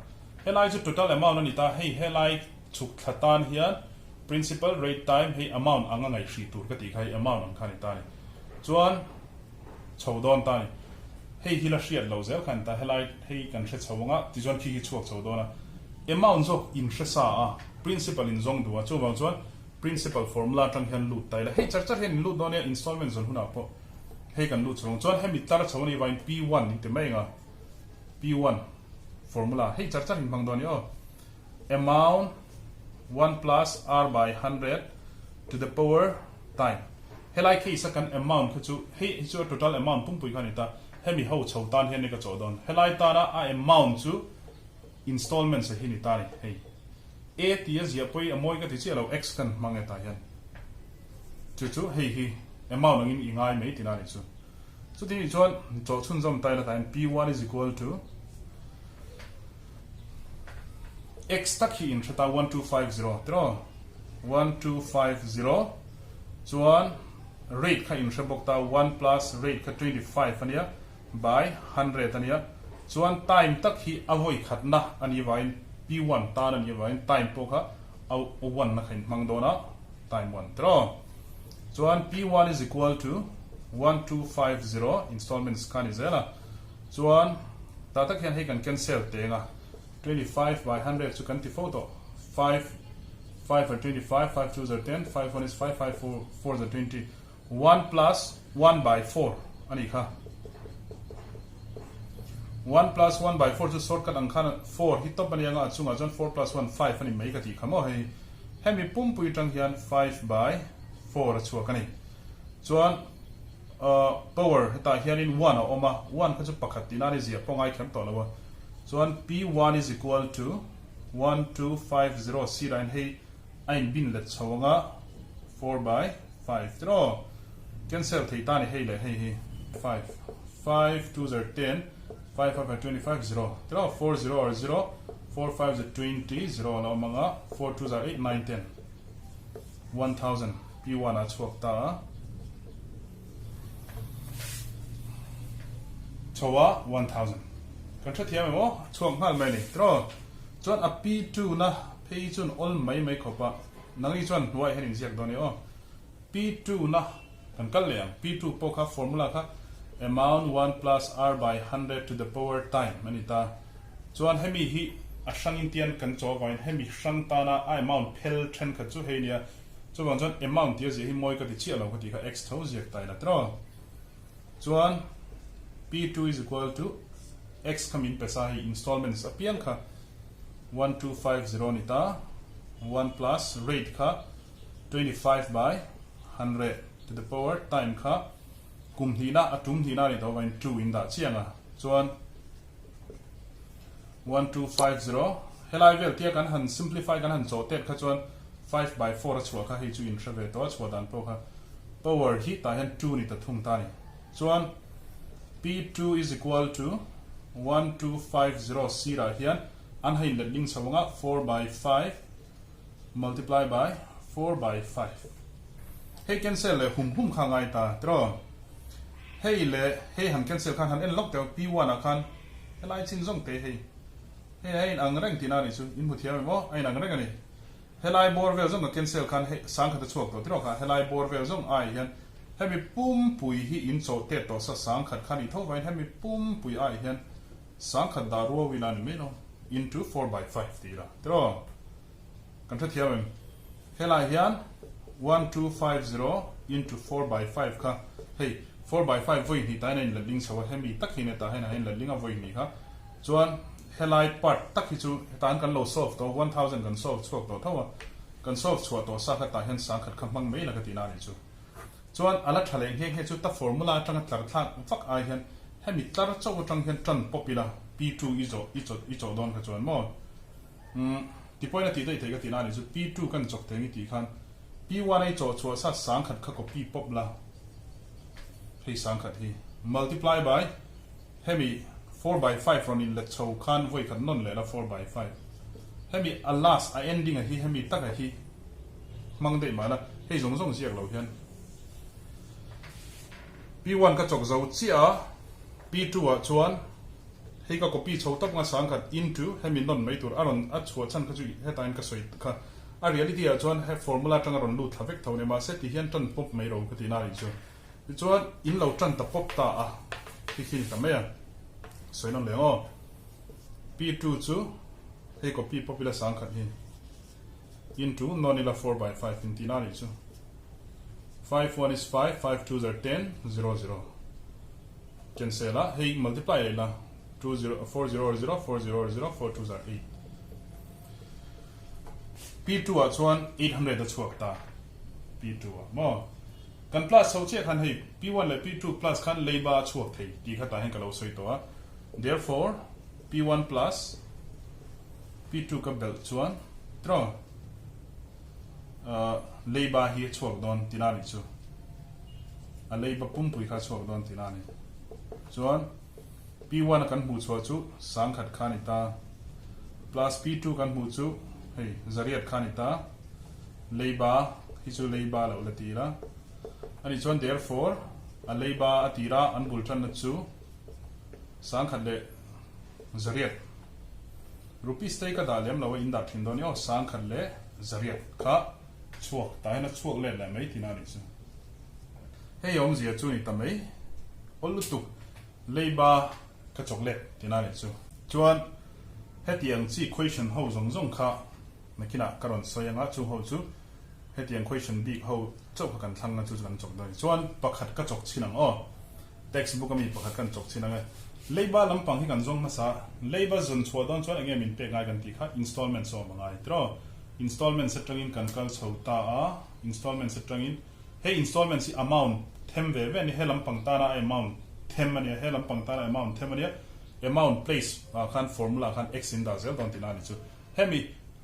Helai chu total amount a ni ta, hei helai chhuk thla tan hian principal rate time hei amount ang a ngaih hrih tur ka tih kha hei amount ang kha a ni ta a ni. Chuan chho dawn ta a ni. Hei hi la hriat lo zel kha a ni ta, helai hei kan hre chho ang a, tichuan khi khi chhuak chho dawn a. Amount zawk in hre sa a, principal in zawng duh a, chuvang chuan principal formula atang hian lut ta ila, hei char char hian in lut dawn nia installment zawn hunah pawh. Hei kan lut chhung chuan hemi tlar chho anih vangin P1 in ti mai ang a, P1 formula hei char char in hmang dawn a ni aw. Amount 1 plus R by 100 to the power time. Helai case a kan amount kha chu hei hi chu a total amount pumpui kha a ni ta, hemi ho chho tan hian ka chawh dawn. Helai tana a amount chu installments a hi ni ta a ni hei. A ti a ziah pawh hi a mawi ka ti chiah lo, X kan hmang e tah hian. Chu chu hei hi amount angin i ngai mai tihna a nih chu. Chuti nih chuan chaw chhunzawm ta ila tain P1 is equal to x tak hi in hre ta 1250 tiraw 1250 chuan rate kha in hre bawk ta 1 plus rate kha 25 ania by 100 ania chuan time tak hi a vawi khatna a nih vangin P1 tan a nih vangin time pawh kha a 1 na kha in hmang dawn a. Time 1 tiraw? Chuan P1 is equal to 1250 installments kha ni zel a. Chuan tah tak hian hei kan cancel teng a, 25 by 100 chu kan ti fo tawh, 5 5 are 25, 5 2 are 10, 5 1 is 5, 5 4 4 are 20, 1 plus 1 by 4 a nih kha. 1 plus 1 by 4 chu shortcut ang khan 4 hi top a ni anga a chungah chuan 4 plus 1 5 a ni mai ka tih kha maw hei. Hemi pumpui tang hian 5 by 4 a chhuak a ni. Chuan power hetah hianin 1 a awm a, 1 kha chu pakhat tihna a ni ziah pawh ngai kher tawh lo a. Chuan P1 is equal to 1 2 5 0 sirah hian hei a inbin let chho anga 4 by 5 tiraw cancel thei ta ni hei leh hei hi 5 5 2 zar 10 5 5 are 25 0 tiraw 4 0 are 0 4 5 zar 20 0 a la awm anga 4 2 zar 8 9 10 1000 P1 a chhuak ta a chho a 1000 kan hrethiam em aw chhuak nghal mai a ni tiraw chuan a P2 na phei chuan awl mai mai khawp a nangni chuan hnuaiah hian inziak dawn e aw P2 na kan kal leh ang P2 pawh kha formula kha amount 1 plus R by 100 to the power time a ni ta chuan hemi hi a hrangin tian kan chaw avangin hemi hrang tana a amount phel thenkhat chu hei nia chuvang chuan amount tia ziah hi mawi ka ti chiah lo ka tih kha x tho ziak ta ila tiraw chuan P2 is equal to x kha min pe sa hei installments apiang kha 1250 ni ta 1 plus rate kha 25 by 100 to the power time kha. Kum hnihna a tum hnihna a nih tawh avangin 2 in dah chiang a, chuan 1250 helai vel tia kan han simplify kan han chawh tet kha chuan 5 by 4 a chhuah kha hei chu in hre ve tawh a chhuah dan pawh kha power hi tah hian 2 ni ta thung ta a ni. Chuan P2 is equal to 1250 sirah hian an ha inlet ling chho anga 4 by 5 multiply by 4 by 5. Hei cancel leh hum hum kha ngai ta tiraw? Hei leh hei han cancel khan han en lawk teh P1 ah khan helai chin zawng te hei hei a inang reng tihna a nih chu in hmu thiam em aw a inang reng a ni. Helai bawr vel zawng ka cancel khan hei sangkhat a chhuak tawh tiraw kha helai bawr vel zawng ai hian hemi pumpui hi in chawh tet tawh sa sangkhat kha ni tho vangin hemi pumpui ai hian sangkhat dah ruau ila ni mai lo into 4 by 5 tih ila tiraw kan hrethiam em helai hian 1250 into 4 by 5 kha hei 4 by 5 vawi hnih tahin a inletling chho a hemi tak hi hetah hian a inletling a vawi hnih kha Chuan helai part tak hi chu hetan kan lo solve tawh, 1000 kan solve chhuak tawh tho a, kan solve chhuah tawh sa kha tah hian sangkhat kha hmang mai la ka tihna a nih chu. Chuan a la tha leh nghe nghe chu ta formula atanga tlar thlak vak ai hian hemi tlar chauh atang hian tan pawp ila P2 i zawh i chawt i chawh dawn kha chuan maw umm ti pawhin a tih daih theih ka tihna a nih chu P2 kan chawk thei ang i tih khan P1 a i chawh chhuah sa sangkhat kha copy pawp la hei sangkhat hi multiply by Hemi 4 by 5 rawn inlet chho khan vawi khat nawn leh la 4 by 5. Hemi a last a ending a hi hemi taka hi hmang daih mah la hei zawng zawng ziak lo hian P1 ka chawk zo chiah a P2 ah chuan hei ka copy chho tawp nga sangkhat into hemi nawn mai tur a rawn a chhuah chhan kha chu hetah hian ka sawi kha a reality ah chuan he formula atanga rawn lut thla vek tho nia mahse ti hian tan pawp mai ro ka tihna a nih chu. Tichuan, in lo tan ta pawp ta a, khi khi ni ta mai a. Sawi nawn leh ang aw. P2 chu hei copy pawp ila sangkhat hi into nawn ila 4 by 5 in tihna a nih chu. 5 1 is 5, 5 2 are 10, 0 0. Cancel a, hei multiply leh ila 2 0 4 0 are 0, 4 0 are 0, 4 2 are 8. P2 ah chuan 800 a chhuak ta. P2 ah maw? Kan plus chho chiah khan hei P1 leh P2 plus khan leiba a chhuak thei tih kha tah hian ka lo sawi tawh a. Therefore, P1 plus P2 ka belh chuan tiraw leiba hi a chhuak dawn tihna a nih chu. A leiba pumpui kha a chhuak dawn tihna a ni. Chuan P1 a kan hmuh chhuah chu sangkhat kha a ni ta plus P2 kan hmuh chu hei zariat kha a ni ta. Leiba hi chu leiba lo la ti ila. Ani chuan therefore a leiba a tira an bul tanna chu 10,100 rupees te hi ka dah lem lo a in dah thin dawn i aw 1100 kha chhuak tah hian a chhuak let leh mai tihna a nih chu. Hei awmzia chu ni ta mai awl lutuk leiba ka chawk let tihna a nih chu. Chuan hetiang chi question ho zawng zawng kha Nakinah ka rawn sawi anga chung ho chu hetiang question bik ho chauh kha kan thlang a chu chu kan chawk dawn a ni. Chuan pakhat ka chawk chhin ang aw. Text book ami pakhat kan chawk chhin ang e. Leiba lampang hi kan zawng hmasa a, leiba zawn chhuah dawn chuan enge min pek ngai kan tih kha installments a awm angai tiraw. Installments atangin kan kal chho ta a, installments atangin hei installments hi amount them ve ve a ni, he lampang tana a amount them a nia, he lampang tana amount them a nia, amount place ah khan formula ah khan x in dah zel dawn tihna a ni chu. Hemi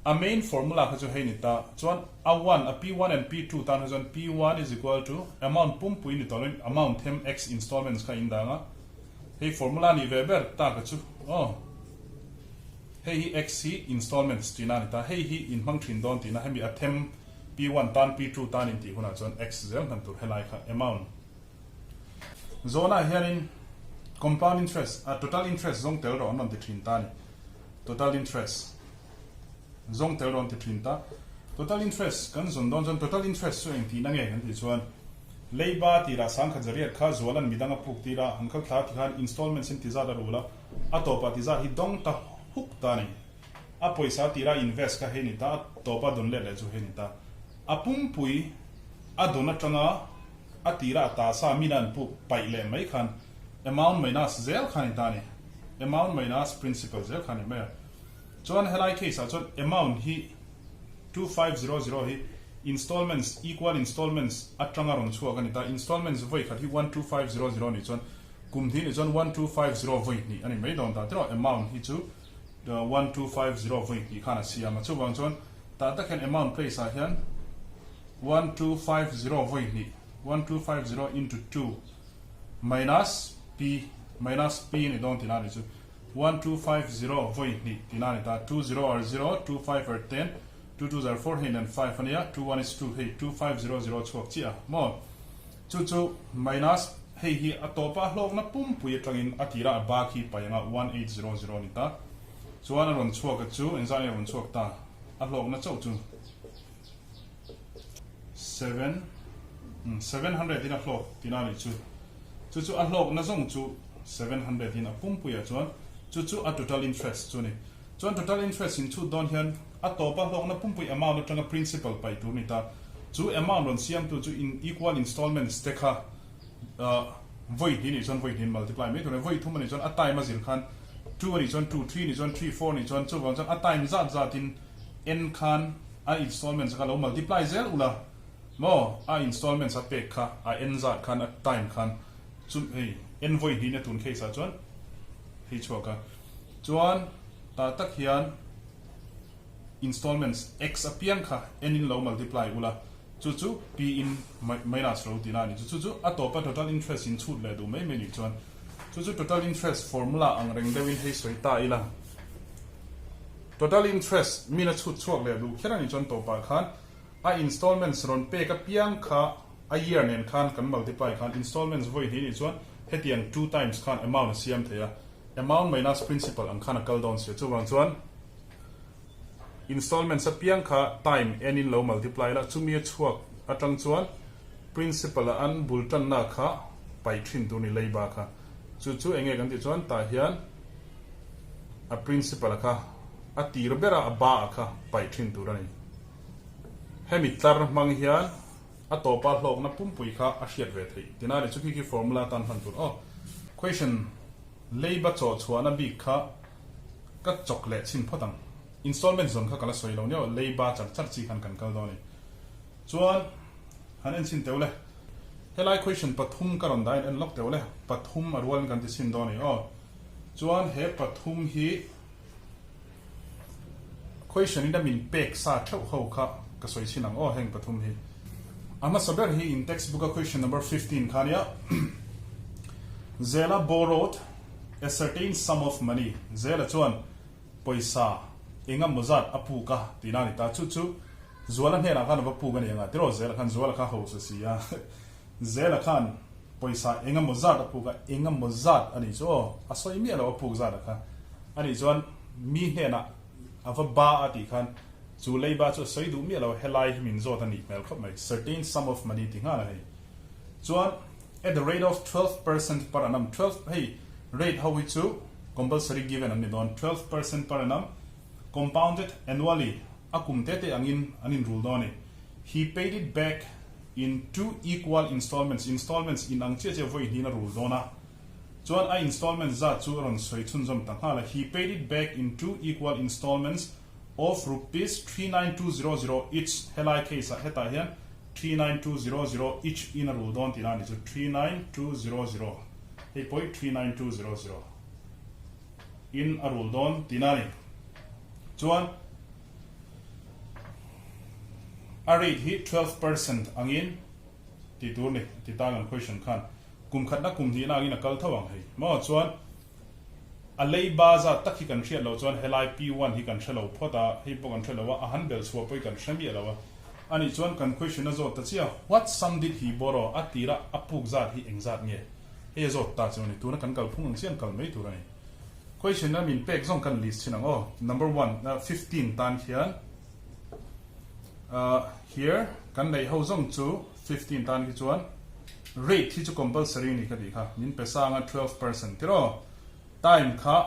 a main formula kha chu hei ni ta, chuan a one, a P1 and P2 tan kha chuan P1 is equal to amount pumpui ni tawh loin amount them x installments kha in dang a, hei formula nih ve ber ta kha chu aw hei hi x hi installments tihna a ni ta, hei hi in hmang thin dawn tihna hemi a them P1 tan P2 tan in tih hunah chuan x zel hman tur helai kha amount zawnah hianin compound interest a total interest zawng tel rawh an rawn ti thin ta a ni. Total interest zawng tel rawn ti thin ta. Total interest kan zawn dawn chuan total interest chu engtihna nge kan tih chuan leiba tirah 10,100 kha zualan midang a puk tir a, han kal thla ti khan installments in ti zat a rul a, a tawpah ti zat hi dawng ta huk ta a ni. A pawisa tira invest kha hei ni ta, a tawpa dawn let leh chu hei ni ta. A pumpui a dawn atanga a tira a ta sa mina an puk paih leh mai khan amount minus zel kha ni ta a ni. Amount minus principal zel kha ni mai a. Chuan helai case ah chuan amount hi 2500 hi Installments, equal installments, atanga rawn chhuak a ni ta. Installments vawi khat hi 12500 nih chuan kum hnih nih chuan 1250 vawi hnih a ni mai dawn ta tiraw? Amount hi chu 1250 vawi hnih khan a siam a. Chuvang chuan tah tak hian amount place ah hian 1250 vawi hnih, 1250 into two minus p, minus p a ni dawn tihna a nih chu. 1250 vawi hnih tihna a ni ta. Two zero are zero, two five are ten. Two two zar four hei nen five ania, two one is two hei 2500 chhuak chiah a maw? Chu chu minus hei hi a tawpa a hlawkna pumpui atangin a tira a bak hi pai anga 1800 a ni ta. Chuan a rawn chhuak a chu engzah nge a rawn chhuak ta? A hlawkna chauh chu seven 700 in a hlawk tina a nih chu. Chu chu a hlawkna zawng chu 700 in a pumpuiah chuan chu chu a total interest chu a ni. Chuan total interest in chhut dawn hian a tawpa hlawkna pumpui amount atanga principal paih tur a ni ta. Chu amount rawn siamtu chu in equal installments te kha vawi hnih nih chuan vawi hnih in multiply mai tur a ni. Vawi thum a nih chuan a time a zir khan two a nih chuan two, three a nih chuan three, four a nih chuan chuvang chuan a time zat zat in en khan a installments kha lo multiply zel ula maw a installments a pek kha a en zat khan a time khan chu hei en vawi hnih na tun case ah chuan hei chhuak a. Chuan tah tak hian installments x apiang kha n in lo multiply ula, chu chu p in minus lo tihna a ni. Chu chu a tawpa total interest in chhut leh duh mai mai nih chuan chu chu total interest formula ang reng deuhin hei sawi ta ila. Total interest min a chhut chhuak leh duh kher a nih chuan tawpah khan a installments rawn pek apiang kha a year nen khan kan multiply khan installments vawi hnih nih chuan hetiang two times khan amount a siam thei a. Amount minus principal ang khan a kal dawn sia. Chuvang chuan installments apiang kha time en in lo multiply la, chumi a chhuak atang chuan principal a an bul tanna kha paih thin tur ni leiba kha. Chu chu enge kan tih chuan tah hian a principal a kha a tir bera a ba a kha paih thin tur a ni. Hemi tlar hmang hian a tawpa hlawkna pumpui kha a hriat ve theih. Tina ni chu khi khi formula tan hman tur aw. Question, Leiba chaw chhuahna bik kha ka chawk leh chhin phawt ang. Installment zawn kha ka la sawi lo nia aw, leiba char char chi khan kan kal dawn a ni. Chuan han en chhin teuh le. Helai question pathum ka rawn dah in en lawk teuh le. Pathum a rualin kan ti chhin dawn a ni aw. Chuan he pathum hi Question in a min pek sa theuh ho kha ka sawi chhin ang aw heng pathum hi. A hmasa ber hi in text book a question number 15 kha nia Zela borrowed a certain sum of money Zela chuan pawisa enga maw zat a puk a tihna a ni ta chu chu Zuala hnenah khan a va puk a ni anga tiraw Zela khan Zuala kha hausa si a Zela khan pawisa eng emaw zat a puk a, eng emaw zat a nih chu aw, a sawi miah lo a puk zat a kha. A nih chuan mi hnenah a va ba a tih khan chu leiba chu a sawi duh miah lo, helai hi min zawt a nih hmel khawp mai, certain sum of money ti nghal a hei. Chuan at the rate of 12% per annum, 12 hei rate ho hi chu compulsory given an ni dawn, 12% per annum compounded annually a kum te te angin an inrul dawn a ni. He paid it back in two equal installments, installments in ang chiah chiah vawi hnihin a rul dawn a, chuan a installment zat chu a rawn sawi chhunzawm ta nghal a, he paid it back in two equal installments of rupees 39200 each, helai case ah hetah hian 39200 each in a rul dawn tihna a ni chu, 39200 hei pawh 39200 in a rul dawn tihna a ni, chuan. A rate hi 12% angin tih tur ni ti ta kan question khan kum khatna kum hnihna angin a kal tho ang hei maw chuan a leiba zat tak hi kan hriat loh chuan helai P1 hi kan hre lo phawt a hei pawh kan hre lo a a han bel chhuah pawh hi kan hre miah lo a anih chuan kan question a zawt ta chiah what sum did he borrow a tira a puk zat hi eng zat nge hei a zawt ta chu ani tuna kan kalphung ang chian kal mai tur ani. Question a min pek zawng kan list thin ang aw. Number one, 15 tan hian here kan neih ho zawng chu 15 tan khi chuan rate hi chu compulsory ni ka tih kha min pe sang a 12% tiraw time kha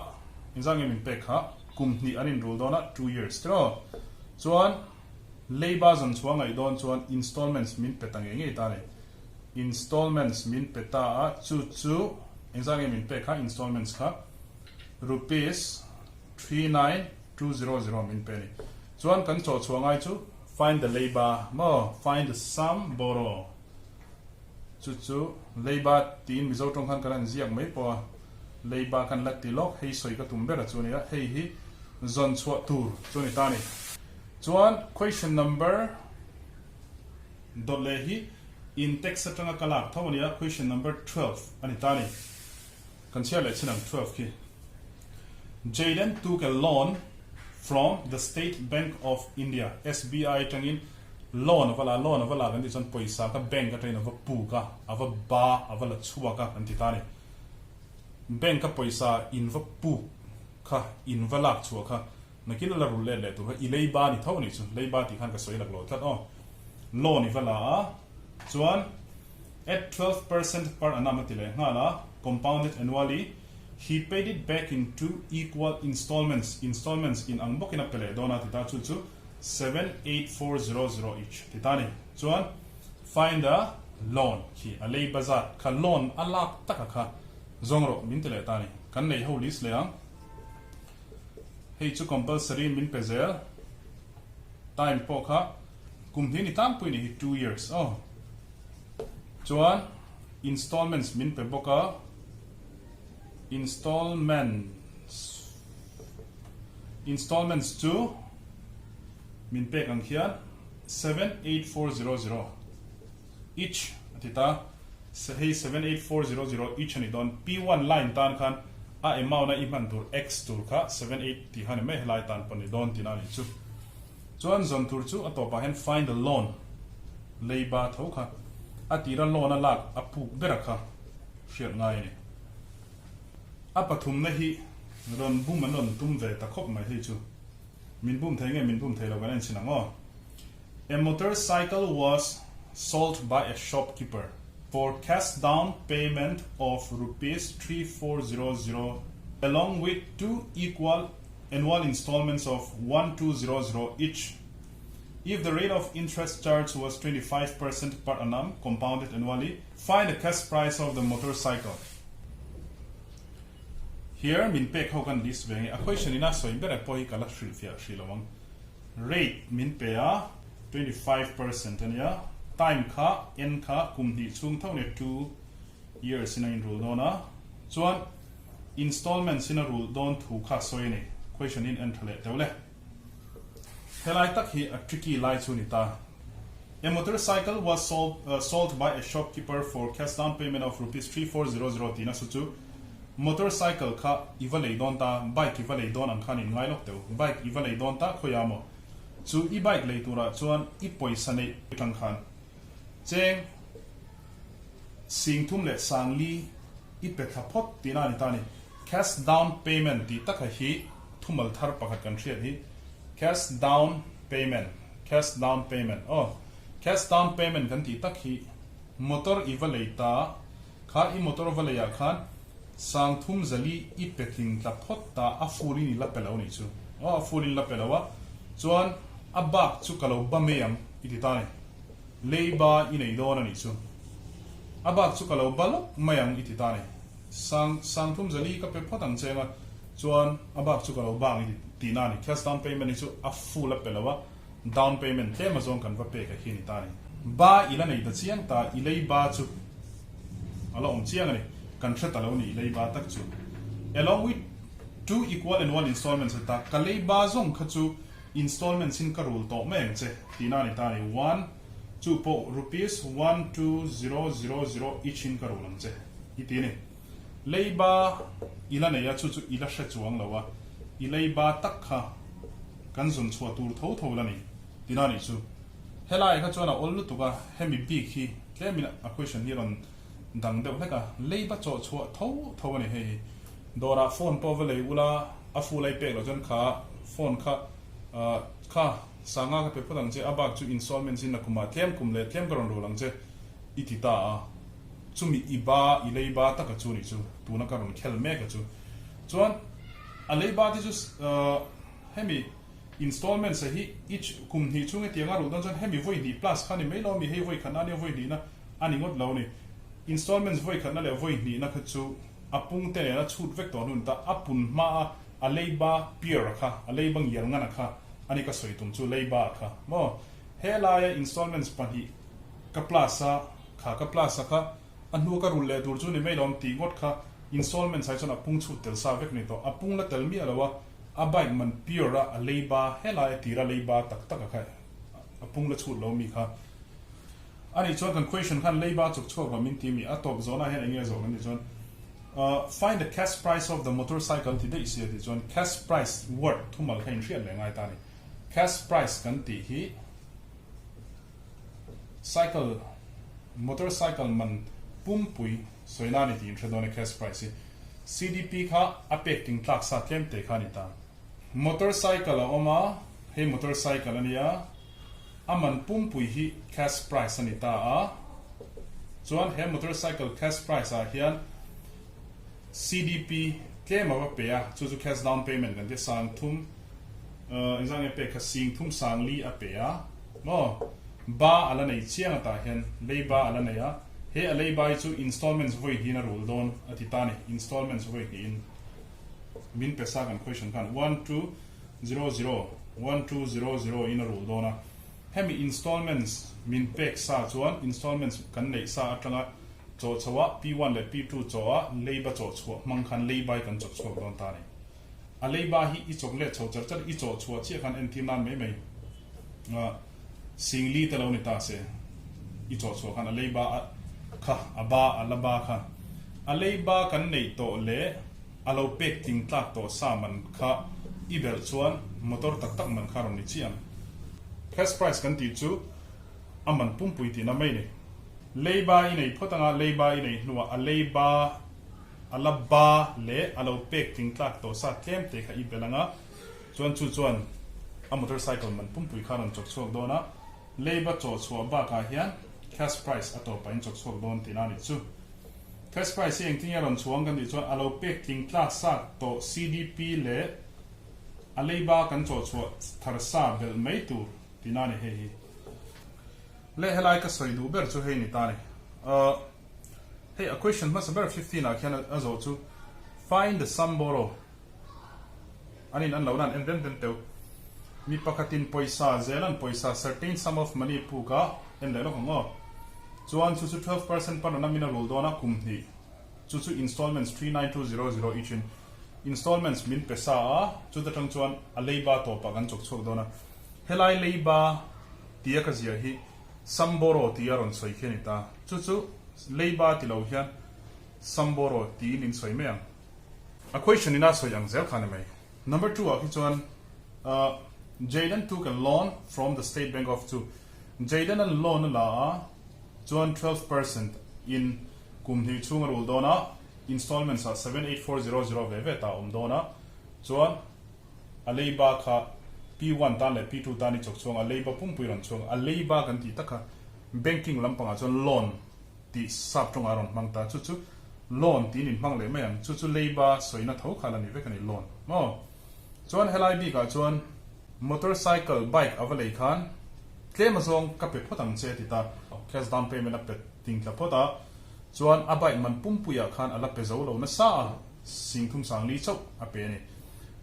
inzah nge min pek kha kum hnih an inrul dawn a 2 years tiraw chuan leiba zawn chhuah ngaih dawn chuan installments min pe ta ngei ngei ta ni. Installments min pe ta a, chu chu engzah nge min pek kha installments kha rupees 39200 min pe a ni. Chuan kan chawhchhuah ngai chu Find the leiba maw? Find the sum borrow. Chu chu leiba tiin Mizo tawng khan kan han ziak mai pawh a, leiba kan la ti lawk, hei sawi ka tum ber a chu nia, hei hi zawn chhuah tur chu a ni ta a ni. Chuan question number dawt leh hi in text atanga ka lak tho a nia, question number 12 a ni ta a ni. Kan chhiar leh chin ang 12 khi. Jayden took a loan from the State Bank of India, SBI, atangin loan a va la, loan a va la kan tih chuan pawisa kha bank atangin a va puk a, a va ba, a va la chhuak a kan ti ta a ni. Bank a pawisa in va puk kha, in va lak chhuah kha nakin a la rul let leh tur kha i leiba ni tho a nih chu, leiba tih khan ka sawi lak lo tlat aw. Loan i va la a, chuan at 12% per annum a ti leh nghal a, compounded annually, he paid it back in two equal installments, installments in ang bawkin a pe leh dawn a ti ta, chu chu 78400 each ti ta a ni. Chuan find the loan khi a lei bazat kha loan a lak taka kha zawng rawh min ti leh ta a ni. Kan nei ho list leh ang. Hei chu compulsory min pe zel. Time pawh kha kum hnih ni tlangpui ni hi 2 years aw. Chuan installments min pe bawk a, installments installments chu min pek ang khian 78400 each a ti ta, hei 78400 each a ni dawn. P1 line tan khan a amount a i hman tur x tur kha 78 tih kha ni mai, helai tan pawh ni dawn tihna a nih chu. Chuan zawn tur chu a tawpah hian find the loan leiba tho kha a tira loan a lak a puk bera kha hriat ngai a ni. A pathumna hi rawn bum an rawn tum ve ta khawp mai hei chu. Min bum thei nge min bum thei lo kan en chhin ang aw. A motorcycle was sold by a shopkeeper for cash down payment of rupees 3400 along with two equal annual installments of 1200 each. If the rate of interest charge was 25% per annum compounded annually, find the cash price of the motorcycle. Here min pek ho kan list ve nge a question in a sawi ber pawh hi ka la hrilhfiah hrih lo ang. Rate min pe a 25% ania, time kha n kha kum hnih chhung tho nia 2 years in a inrul dawn a, chuan installments in a rulh dawn thu kha sawi a ni. Question in en tha leh teuh le. Helai tak hi a tricky lai chu ni ta. A motorcycle was sold, sold by a shopkeeper for cash down payment of rupees 3400 tihna su chu motorcycle kha i va lei dawn ta, bike i va lei dawn ang khan in ngai lawk teuh. Bike i va lei dawn ta khawiah maw? Chu i bike lei turah chuan i pawisa neih atang khan cheng sing thum leh sang li i pe thla phawt tihna a ni ta a ni. Cash down payment tih taka hi thumal thar pakhat kan hriat hi cash down payment, cash down payment aw, cash down payment kan tih tak hi motor i va lei ta kha i motor va leiah khan sang thum zali i pe tling tla phawt ta a full in i la pe lo nih chu aw, a full in la pe lo a chuan a bak chu ka lo ba mai ang i ti ta a ni. Leiba i nei dawn a nih chu. A bak chu ka lo ba lawk mai ang i ti ta a ni. Sang sang thum zali ka pe phawt ang che anga chuan a bak chu ka lo ba ang i ti tihna a ni. Cash down payment hi chu a full a pe lo a, down payment tlem azawng kan va pek a khi a ni ta a ni. Ba i la nei ta chiang ta, i lei ba chu a la awm chiang a ni. Kan hre ta lo ni i lei ba tak chu. Along with two equal and one installments a ta, ka lei ba zawng kha chu Installments in ka rul tawh mai ang che tihna a ni ta a ni. One chu pawh rupees 12000 each in ka rul ang che i ti a ni. Leiba i la nei a, chu chu i la hre chuang lo a, i leiba tak kha kan zun chhuah tur tho tho la ni tihna a nih chu. Helai kha chuan a awl lutuk a, hemi bik hi tlemin a question hi rawn dang deuh hlek a, leiba chawh chhuah tho tho a ni hei hi. Dawrah phone pawh va lei ula, a full ai pek loh chuan kha phone kha kha sanga ka pe phawt ang che, a bak chu installments in a kumah tlem kum leh tlem ka rawn rul ang che i ti ta a, chumi i ba i lei ba taka chu nih chu tuna ka rawn khel mek a chu. Chuan a lei ba te chu hemi installments a hi each kum hnih chhung hetiang a rulh dawn chuan hemi vawi hnih plus kha ni mai lo a mi, hei vawi khatna ania vawi hnihna a ni ngawt lo a ni. Installments vawi khatna leh vawi hnihna kha chu a pung te nen a chhut vek tawh hnun ta a pun hma a a leiba pier a kha a leiba ngial ngan a kha a ni ka sawi tum chu leiba a kha maw. Helaia installments pahnih ka plus a, kha ka plus a kha a hnu ka rulh leh tur chu ni mai lawm tih ngawt kha installments ah hi chuan a pung chhut tel sa vek ni tawh. A pung la tel miah lo a, a bike man pure a a leiba helaia tira leiba tak tak a kha a pung la chhut lo mi kha. A nih chuan kan question khan leiba chuk chhuak rawh min ti mi a tawp zawnah hian eng nge zawh kan tih chuan Find the cash price of the motorcycle ti daih si a tih chuan cash price word thumal kha inhriat leh ngai ta a ni. Cash price kan tih hi cycle motorcycle man pumpui sawi na a ni tih inhre dawn e cash price hi. CDP kha a pek ting tlak sa tlem te kha a ni ta. Motorcycle a awm a, hei motorcycle a nia. A man pumpui hi cash price a ni ta a, chuan he motorcycle cash price ah hian CDP tlem a va pe a, chu chu cash down payment kan tia sang thum engzah nge pek kha sing thum sang li a pe a maw ba a la nei chiang atah hian lei ba a la nei a, he a lei ba hi chu installments vawi hnihin a rul dawn a ti ta a ni, installments vawi hnihin min pe sa kan question khan one two 00, 1200 in a rul dawn a, hemi installments min pek sa chuan installments kan neih sa atanga chaw chho a P1 leh P2 chaw a leiba chaw chhuah hmang khan leibai kan chawk chhuak dawn ta a ni. A leiba hi i chawk let chho char char i chaw chhuah chiah khan entir nan mai mai a singli te lo ni ta se i chaw chhuah khan a leiba a kha a ba a la ba kha a leiba kan neih tawh leh A lo pek tling tlak tawh sa man kha i belh chuan motor tak tak man kha rawn ni chiah ang. Cash price kan tih chu a man pumpui tihna mai ni. Leiba i nei phawt anga leiba i nei hnuah a leiba a la ba leh a lo pek tling tlak tawh sa tlem te kha i belh anga chuan chu chuan a motorcycle man pumpui kha rawn chawk chhuak dawn a, leiba chawh chhuah bakah hian cash price a tawpah in chawk chhuak dawn tihna a nih chu. Cash price hi engtin nge rawn chhuang kan tih chuan a lo pek tling tlak sak tawh CDP leh a leiba kan chawh chhuah thar sa belh mai tur tihna a ni hei hi. Leh helai ka sawi duh ber chu hei ni ta a ni. Ahh hei a question hmasa ber 15 ah khian a zawh chu find the sum borrow an in an lo nan en rem rem teuh. Mi pakhatin pawisa zelan pawisa certain sum of money puk a en leh lawk ang aw. Chuan chu chu 12% pan anam in a rul dawn a kum hnih chu chu installments 39200 each in installments min pe sa a chuta tang chuan a leiba tawpah kan chawk chhuak dawn a. Helai leiba tia ka ziah hi sum borrow tia rawn sawi khi a ni ta. Chu chu leiba ti lo hian sum borrow tiin in sawi mai ang. A question in a sawi ang zel kha ni mai. Number two ah khi chuan Jayden took a loan from the State Bank of chu Jayden an loan a la a chuan 12% in kum hnih chhung a rul dawn a, installments ah 78400 ve ve ta a awm dawn a, chuan a leiba kha P1 tan leh P2 tan i chawk chhuang a leiba pumpui rawn chhuang a leiba kan tih tak kha banking lampangah chuan loan tih sap tawngah a rawn hmang ta chu chu loan tiin in hmang leh mai ang chu chu leiba sawina tho kha la ni vek a ni loan maw chuan helai bikah chuan motorcycle bike a va lei khan tlem azawng ka pe phawt ang che a ti ta cash down payment a pe ting tla phawt a chuan a bike man pumpuiah khan a la pe zo lo nasa a singthum sangli chauh a pe a ni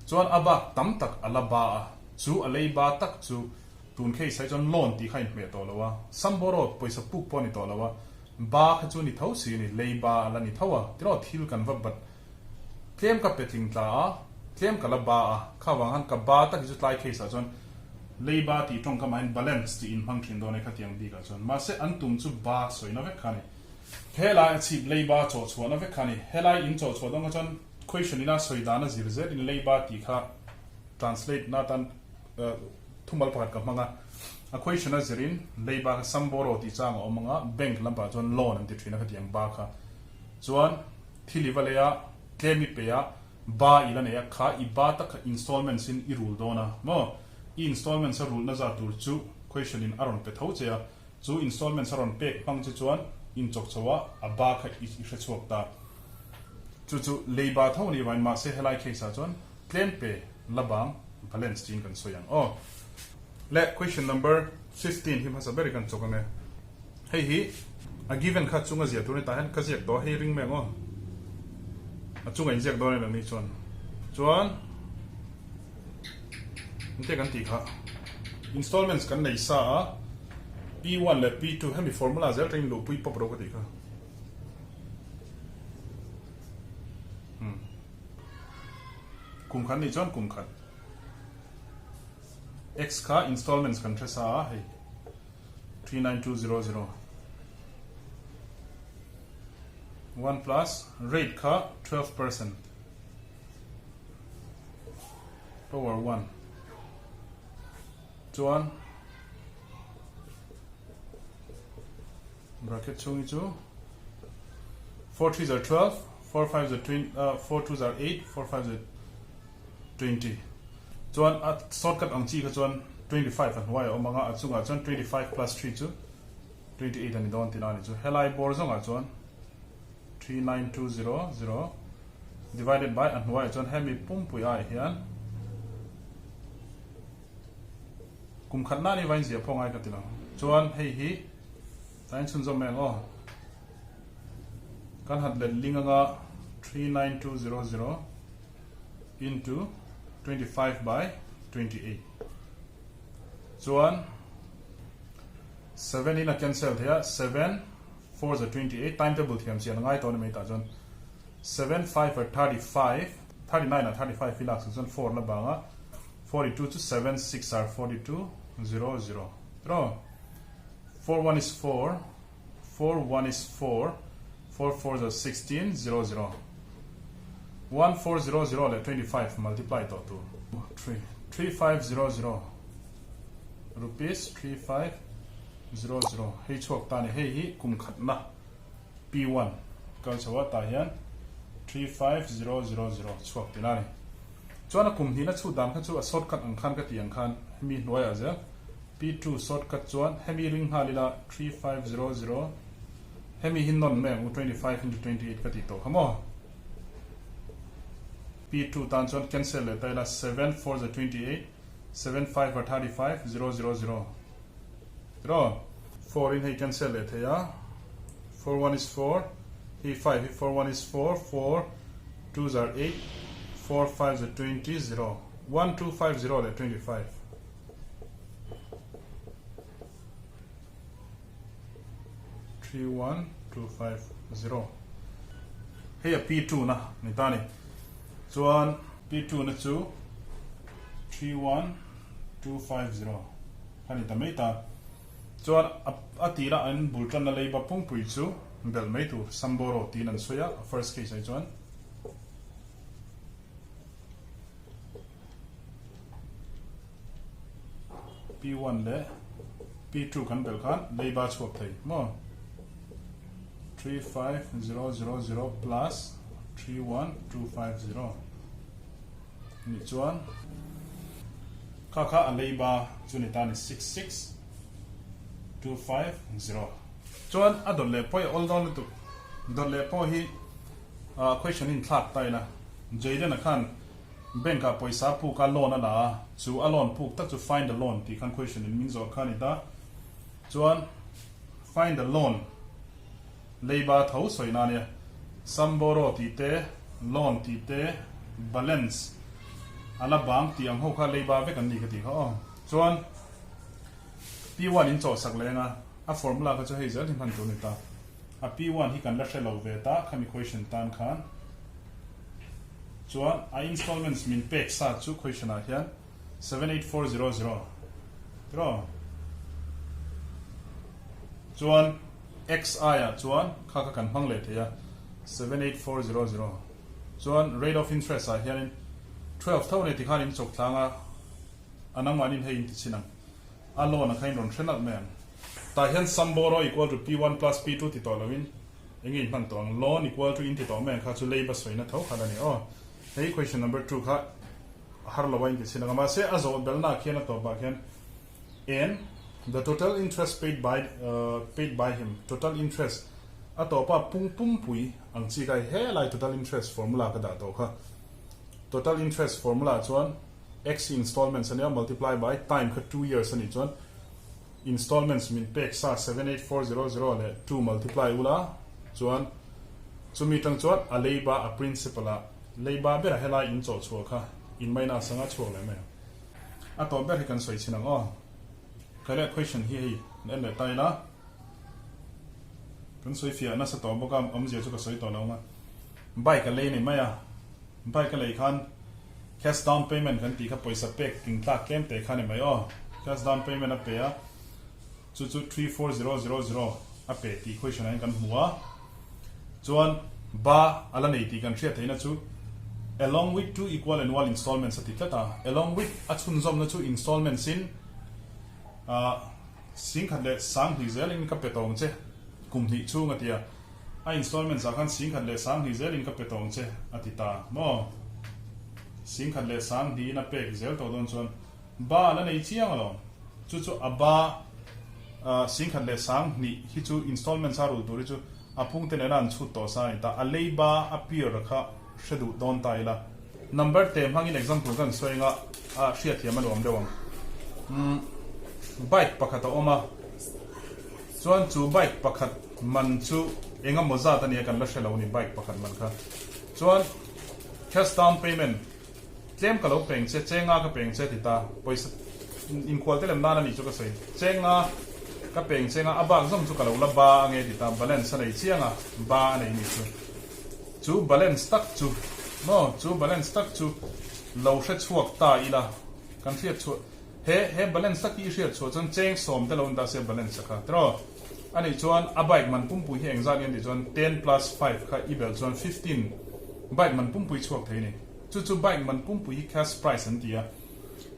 chuan a bak tam tak a la ba a chu a leiba tak chu Tun case ah chuan loan tih kha a inhmeh tawh lo a, sum borrowed pawisa puk pawh a ni tawh lo a, ba kha chu a ni tho si a ni, lei ba a la ni tho a, tiraw thil kan va bat tlem ka pe tling tla a, tlem ka la ba a, kha vang khan ka ba tak hi chu tlai case ah chuan lei ba tih tawngkam ah hian balance tih in hmang thin dawn e khatiang bik ah chuan, mahse an tum chu ba sawina vek kha a ni. Helai a chhip lei ba chawh chhuahna vek kha a ni, helai in chawh chhuah dawn kha chuan question ina sawi dan a zir zel in lei ba tih kha translate na tan Thumal pakhat ka hmang a, a question a zirin leiba kha sum borrow tih chang a awm ang a, bank lampah chuan loan an ti thin a khatiang ba kha chuan thil i va lei a, tlem i pe a, ba i la nei a, kha i ba tak kha installments in i rul dawn a maw, i installments a rulna zat tur chu question in a rawn pe tho che a, chu installments a rawn pek hmang che chuan in chawk chho a, a ba kha i hre chhuak ta. Chu chu leiba tho a nih vangin mahse helai case ah chuan Tlem pe la bang balance tiin kan sawi ang aw. Le question number 15 hi hmasa ber i kan chawk ang e. Hei hi a given kha chunga ziah tur a ni tah hian ka ziak tawh a hei ring mai ang aw. A chunga in ziak dawn em ni chuan. Chuan engte kan tih kha installments kan nei sa a. P1 leh P2 hemi formula zel tangin luhpui pawp ro ka tih kha. Hmm. Kum khat nih chuan kum khat. X kha installments kan hre sa a hei 39200 1 plus rate kha 12% power 1 chuan bracket chhung hi chu 4 3 are 12 4 5 are 20 4 2 are 8 4 5 are 20 chuan a shortcut ang chi kha chuan 25 a hnuai a awm anga a chungah chuan 25 plus 3 chu 28 a ni dawn tihna a ni chu helai bawr zawngah chuan 39200 divided by a hnuaiah chuan hemi pumpui ah hian kum khat nan i vain ziah pawh ngai ka ti lo chuan hei hi tain chhunzawm mai ang aw kan hat let ling anga 39200 into 25 by 28 chuan 7 in a cancel thei a 7 4 za 28 timetable thiam chian a ngai tawh a ni mai tah chuan 7 5 are 35 39 ah 35 hi lak chuan 4 la bang a 42 chu 7 6 are 42 0 0 tiraw 4 1 is 4 4 1 is 4 4 4 za 16 0 0 1 4 0 0 leh 25 multiply tawh tur 3 3 5 0 0 rupees 3 5 0 0 hei chhuak ta ni hei hi kum khatna P1 kal chho a tah hian 35000 chhuak tina a ni. Chuan a kum hnihna chhut dan kha chu a shortcut ang khan ka tih ang khan hemi hnuaiah zel P2 shortcut chuan hemi ring nghal ila 3500 hemi hi nawn mai ang u 25 into 28 ka tih tawh kha maw. P2 tan chuan cancel leh ta ila 7 4 za 28 7 5 are 35 0 0 0. Tiraw? Four in hei cancel leh thei a, four one is four, hi five hi four one is four, four two zar eight, four five zar 20, zero, one two five zero leh 25. 31250 Hei a P2 na ni ta ni. Chuan P2 na chu 31250 kha ni ta mai ta. Chuan a tira an bul tanna leiba pungpui chu belh mai tur Samboro tiin an sawi a, a first case ah chuan. P1 leh P2 kan belh khan leiba chhuak thei maw? 35000 plus 31250 nih chuan kha kha a leiba chu ni ta ni 66250. Chuan a dawt leh pawh i awl dawn lutuk. Dawt leh pawh hi question in thlak ta ila Jayden-a khan Bank ah pawisa puk a loan a la a, chu a loan puk tak chu find the loan tih khan question in min zawh kha a ni ta. Chuan find the loan leiba tho sawi na ania, sum borrow tih te, loan tih te, balance a la bang tih ang ho kha leiba vek an ni ka tih kha aw. Chuan P1 in chawhsak leng a, a formula kha chu hei zel hi hman tur a ni ta. A P1 hi kan la hre lo ve ta khami question tan khan. Chuan a installments min pek sa chu question ah hian 78400 tiraw? Chuan xi ah chuan kha kha kan hmang leh thei a 78400 chuan rate of interest ah hianin 12 tho nei tikhan in chawk tlang a a nangmahnin hei in ti chhin ang a loan a kha in rawn hre nalh mai ang. Tah hian sum borrow equal to P1 plus P2 ti tawh loin Eng nge hman tawh ang? Loan equal to in ti tawh mai ang kha chu leiba sawina tho kha la ni aw. Hei question number 2 kha har lo a in ti chhin ang a mahse a zawh belna ah khian a tawp ah khian en the total interest paid by paid by him total interest a tawp a pung pumpui ang chi kha he lai total interest formula ka dah tawh kha total interest formula ah chuan x installments ania multiply by time kha 2 years anih chuan Installments min pek sa 78400 leh 2 multiply ula chuan chumi tang chuan a leiba a principal ah leiba ber a helai in chawh chhuah kha in minus anga chhuak leh mai ang. A tawp ber hi kan sawi chhin ang aw. Khaileh question hi hei. En leh ta ila. Kan sawi fiah nasa tawh bawk a, awmzia chu ka sawi tawh lo ang a. Bike a lei ni mai a, bike a lei khan cash down payment kan tih kha pawisa pek tling tlak tlem teh kha ni mai aw. Cash down payment a pe a, chu chu 34000 a pe tih question ah hian kan hmu a. Chuan ba a la nei tih kan hriat theihna chu along with two equal annual installments a ti tlat a, along with a chhunzawmna chu installments in ah 10,000 leh 20 zelin ka pe tawng che kum hnih chhung a ti a, a installments ah khan 10,000 leh 20 zelin ka pe tawng che a ti ta maw? 10,000 leh 20 in a pek zel tawh dawn chuan ba a la nei chiang alawm, chu chu a ba 10,000 leh 20 hi chu installments a rul tur hi chu a phung te nena an chhut tawh sa a ni ta, a lei ba a pure kha hre duh dawn ta ila. Number te hmangin example kan sawi anga a hriatthiam a nuam deuh ang. Umm bike pakhat a awm a, chuan chu bike pakhat man chu eng emaw zat a nia kan la hre lo a ni bike pakhat man kha. Chuan cash down payment tlem ka lo peng che, chenga ka peng che ti ta, pawisa inkhual te lem nan a nih chu ka sawi, chenga ka peng chenga a bak zawng chu ka lo la ba ange ti ta, balance a nei chiang a, ba a nei nih chu. Chu balance tak chu maw, chu balance tak chu lo hre chhuak ta ila, kan hriat chhuah, he he balance tak hi i hriat chhuah chuan cheng sawm te lo in ta sia balance a kha tiraw? Anih chuan a bike man pumpui hi engzat nge tih chuan ten plus five kha i belh chuan 15 bike man pumpui chhuak thei a ni. Chu chu bike man pumpui hi cash price an ti a.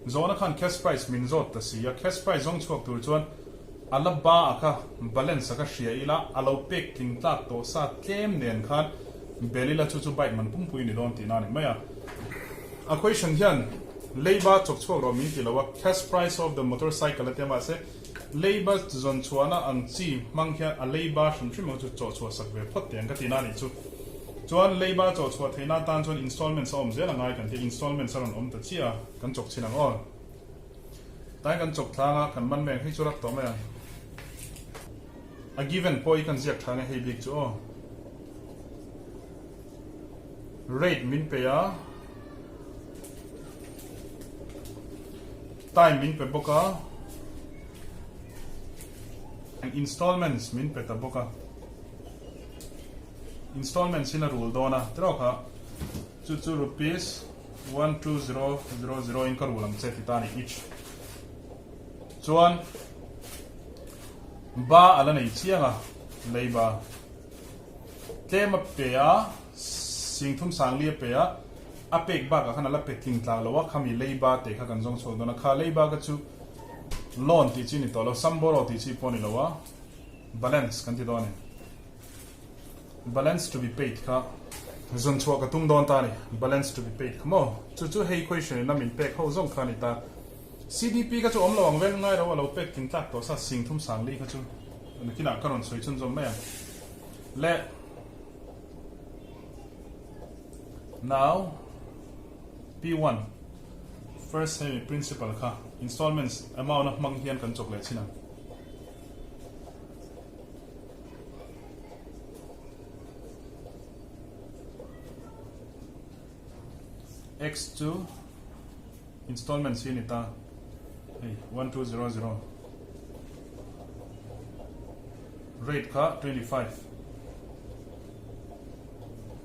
Zawhna khan cash price min zawt ta si a, cash price zawng chhuak tur chuan a la ba a kha balance a kha hria ila, a lo pek tling tlak tawh sa tlem nen khan bel ila chu chu bike man pumpui ni dawn tihna a ni mai a. A question hian leiba chawk chhuak rawh min ti lo a, cash price of the motorcycle a tia mahse leiba zawn chhuahna ang chi hmang hian a leiba hrim hrim ang chu chawh chhuah sak ve phawt teh ang ka tihna a nih chu. Chuan leiba chawh chhuah theihna atan chuan installments a awm zel a ngai kan tia, installments a rawn awm ta chiah a, kan chawk chhin ang aw. Tlai kan chawk tlang a, kan man mek hei chu rak tawh mai ang. A given pawh hi kan ziak tha nge hei bik chu aw. Rate min pe a, time min pe bawk a, installments min pe ta bawk a. Installments in a rul dawn a tiraw kha chu chu rupees 12000 in ka rul ang che ti ta a ni each chuan ba a la nei chiang a lei ba tlem a pe a singthum sangli a pe a a pek bakah khan a la pe tling tlang lo a khami lei ba te kha kan zawng chhuak dawn a kha lei ba kha chu loan tih chi ni tawh lo sum borrow tih chi pawh a ni lo a balance kan ti dawn a ni. Balance to be paid kha zawn chhuah ka tum dawn ta a ni. Balance to be paid kha maw? Chu chu hei question in a min pek ho zawng kha a ni ta. CDP kha chu awm lo ang vel ngai lo, a lo pek tling tlak tawh sa 30 sangli kha chu nakinah ka rawn sawi chhunzawm mai ang. Le Now P1 First hemi principal kha installments amount a hmang hian kan chawk leh chin ang. X chu installment si ni ta hei 1200 rate kha 25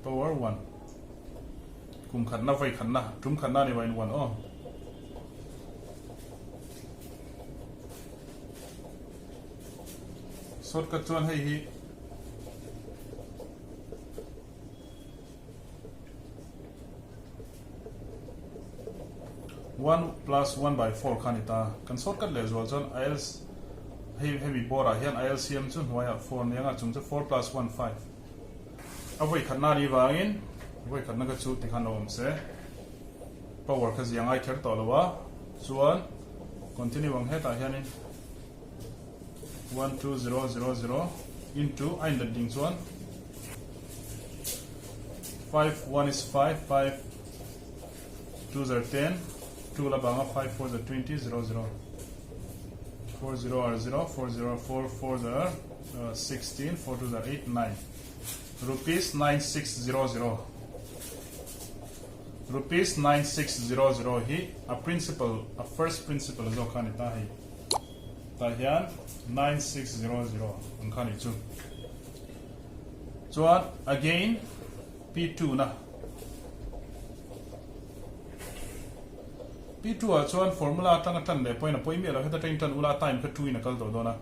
power 1 kum khatna vai khatna tum khatna ni vain 1 aw Shortcut chuan hei hi one plus one by four kha ni ta kan shortcut leh zual chuan IELTS hei hemi board ah hian ILCM chu hnuaiah four nia nga chung chu four plus one five a vawi khatna ni vangin vawi khatna kha chu tikhan lo awm se power kha zia ngai kher tawh lo a chuan continue ang hetah hianin 12000 into a inlet ding chuan 5 1 is 5 5 2 are 10 2 la banga 5 4 are 20 0 0 4 0 are 0 4 0 4 4 are uh, 16 4 2 are 8 9 rupees 9600 rupees 9600 hi a principal a first principal zawk kha ni ta hei. Tah hian 9600 ang kha nih chu. Chuan again P2 na P2 ah chuan formula atanga tan leh pawhin a pawi miah lo heta tangin tan ula time kha 2 in a kal tawh dawn a.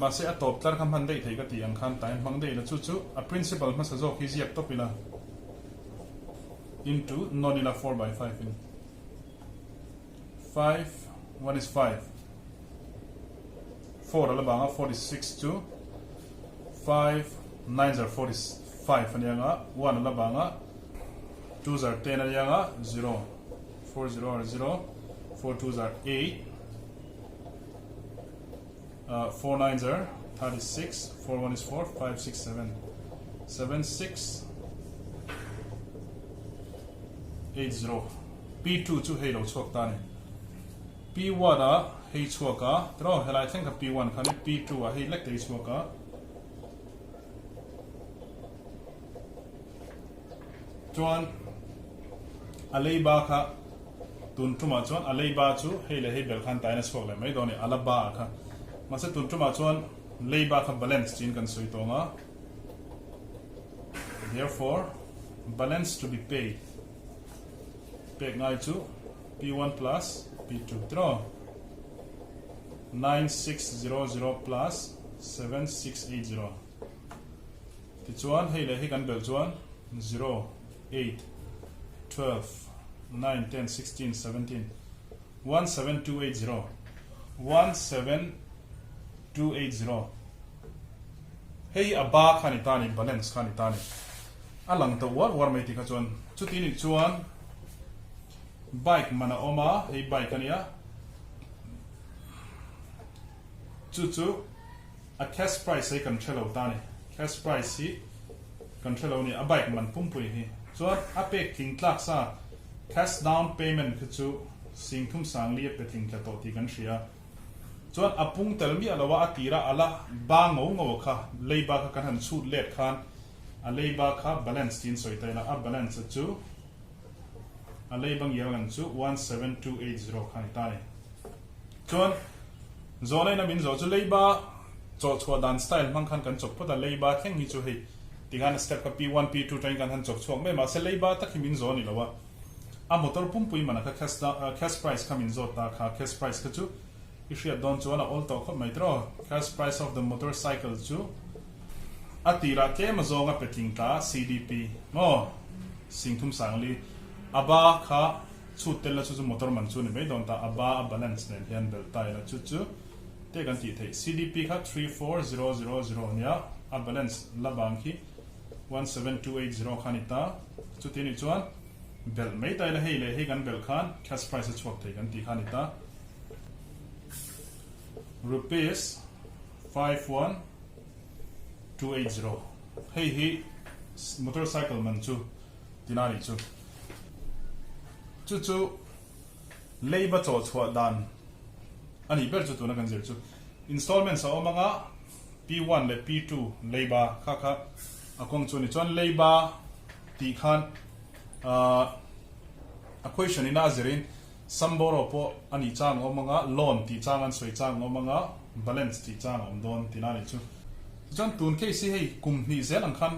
Mahse a tawp tlar kha hman daih thei ka tih ang khan time hmang daih la chu chu a principle hmasa zawk hi ziak tawp ila into non ila 4 by 5 in 5 1 is 5 4 ala banga 46 chu 5 9 are 45 ania nga 1 ala banga 2 are 10 ania nga 0 4 0 are 0 4 2 are 8 uh, 4 9 are 36 4 1 is 4 5 6 7 7 6 8 0 P2 chu hei lo chhuak ta ni. P1 a hei chhuak a, tiraw helai thleng kha P1 kha ni P2 a hei lek te hi chhuak a. Chuan a leiba kha tun tumah chuan a leiba chu hei leh hei bel khan tain a chhuak leh mai dawn a ni, a la ba kha. Mahse tun tumah chuan leiba kha balance tiin kan sawi tawng a. Therefore, balance to be paid. Pek ngai chu P1 plus P2 tiraw? 9600 plus 7680 Tichuan hei leh hei kan belh chuan 0, 8, 12, 9, 10, 16, 17, 17280 17280 Hei hi a ba kha ni ta ni, balance kha ni ta ni. A lang ta uar uar mai tikha chuan chuti nih chuan bike man a awm a, hei bike a nia, chu chu a cash price hi kan hre lo ta a ni, cash price hi kan hre lo a ni, a bike man pumpui hi chuan a pek tling tlak sa cash down payment kha chu singthum sangli a pe tling tla tawh tih kan hria. Chuan a pung tel miah lo a, a tirah a la ba ngo ngo kha, leiba kha kan han chhut let khan a leiba kha balance tiin sawi ta ila, a balance chu a leiba ngial ngan chu 17280 kha a ni ta a ni. Chuan zawhna ina min zawh chu leiba chawhchhuah dan style hmang khan kan chawk phawt a, leiba thleng hi chu hei tikhan a step kha P1 P2 tangin kan han chawk chhuak mai mahse leiba tak hi min zawh a ni lo a. A motor pumpui man a kha cash cash price kha min zawt ta kha cash price kha chu i hriat dawn chuan a awl tawh khawp mai tiraw cash price of the motor cycle chu a tirah tlem a zawng a pe tling ta CDP maw Singthum Sangli a ba kha chhut tel la chu chu motor man chu ni mai dawn ta a ba a balance nen hian belh ta ila chu chu te kan tih theih CDP kha 34000 nia a balance la bang khi 17280 kha ni ta chuti nih chuan Belh mai ta ila hei leh hei kan belh khan cash price a chhuak thei kan tih kha a ni ta. Rupees 51280 hei hi motorcycle man chu tina nih chu. Chu chu leiba chaw chhuah dan a nih ber chu tuna kan zir chu. Installments a awm anga P1 leh P2 leiba kha kha a kawng chu a ni. Chuan leiba tih khan a question in a zirin sum borrow pawh a nih chang a awm anga, loan tih chang an sawi chang a awm anga, balance tih chang a awm dawn tihna a nih chu. Tichuan tun case hi hei kum hnih zel ang khan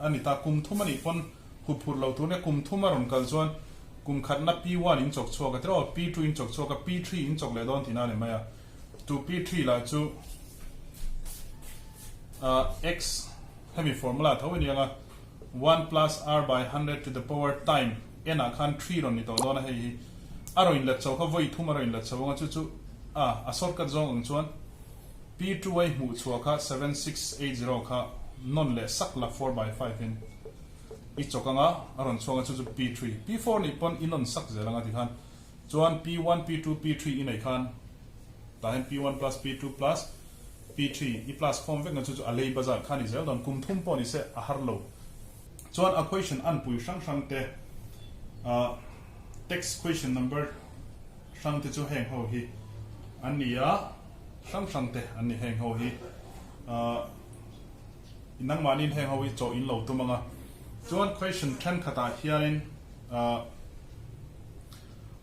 a ni ta, kum thum a nih pawn huphurh loh tur nia, kum thum a rawn kal chuan kum khatna P1 in chawk chhuak a tiraw, P2 in chawk chhuak a, P3 in chawk leh dawn tihna a ni mai a. Chu P3 lah chu x hemi formula tho a ni ang a, 1 plus r by 100 to the power time n ah khan 3 rawn ni tawh dawn a hei hi a rawn inlet chho kha vawi thum a rawn inlet chho ang a chu chu a a shortcut zawng ang chuan P2 a i hmuh chhuah kha 7680 kha nawn leh sak la 4 by 5 in i chawk ang a a rawn chhuak ang a chu chu P3 P4 nih pawn i nawn sak zel ang a tikhan Chuan P1, P2, P3 i neih khan tah hian P1 plus P2 plus P3 i plus khawm vek na chu chu a lei bazar kha a ni zel dawn. Kum thum pawh ni se a har lo. Chuan a question an pui hrang hrang te text question number hrang te chu heng ho hi an ni a, hrang hrang te an ni heng ho hi. Nangmahniin heng ho hi chawh in lo tum ang a. Chuan question thenkhatah hianin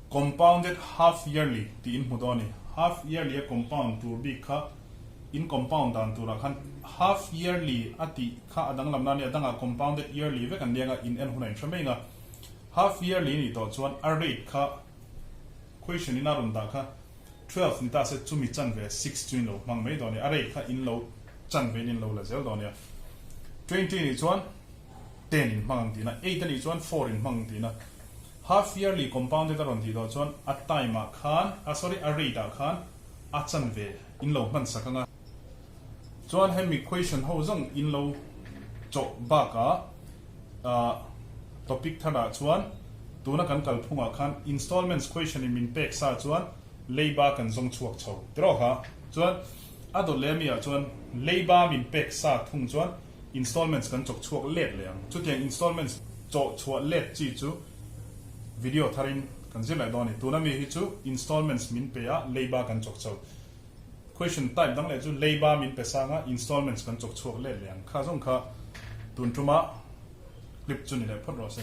Compounded half yearly tih in hmu dawn a ni. Half yearly a compound tur bik kha in compound dan turah khan half yearly a tih kha a danglam na nia, dangah compounded yearly vek an liang a, in en hunah in hre mai anga. Half yearly nih tawh chuan a rate kha question in a rawn dah kha 12 ni ta se chumi chanve 6 chu in lo hmang mai dawn nia, a rate kha in lo chanve in in lo la zel dawn nia. 20 nih chuan 10 in hmang ang tihna, 8 a nih chuan 4 in hmang ang tihna. Half yearly compounded a rawn tih tawh chuan a time ah khan, ah sorry a rate ah khan a chanve in lo hman sak ang a. Chuan hemi question ho zawng in lo chawh bakah ah topic thar ah chuan tuna kan kalphung ah khan installments question in min pek sa chuan leiba kan zawng chhuak chho tiraw kha. Chuan a dawt leh ami ah chuan leiba min pek sa thung chuan installments kan chawk chhuak let leh ang. Chutiang installments chawh chhuah let chi chu video tharin kan zir leh dawn a ni. Tuna mi hi chu installments min pe a leiba kan chawk chho. Question type dang leh chu leiba min pe sang a installments kan chawk chhuak let leh ang. Kha zawng kha tun tuma clip chu ni leh phawt rawh se.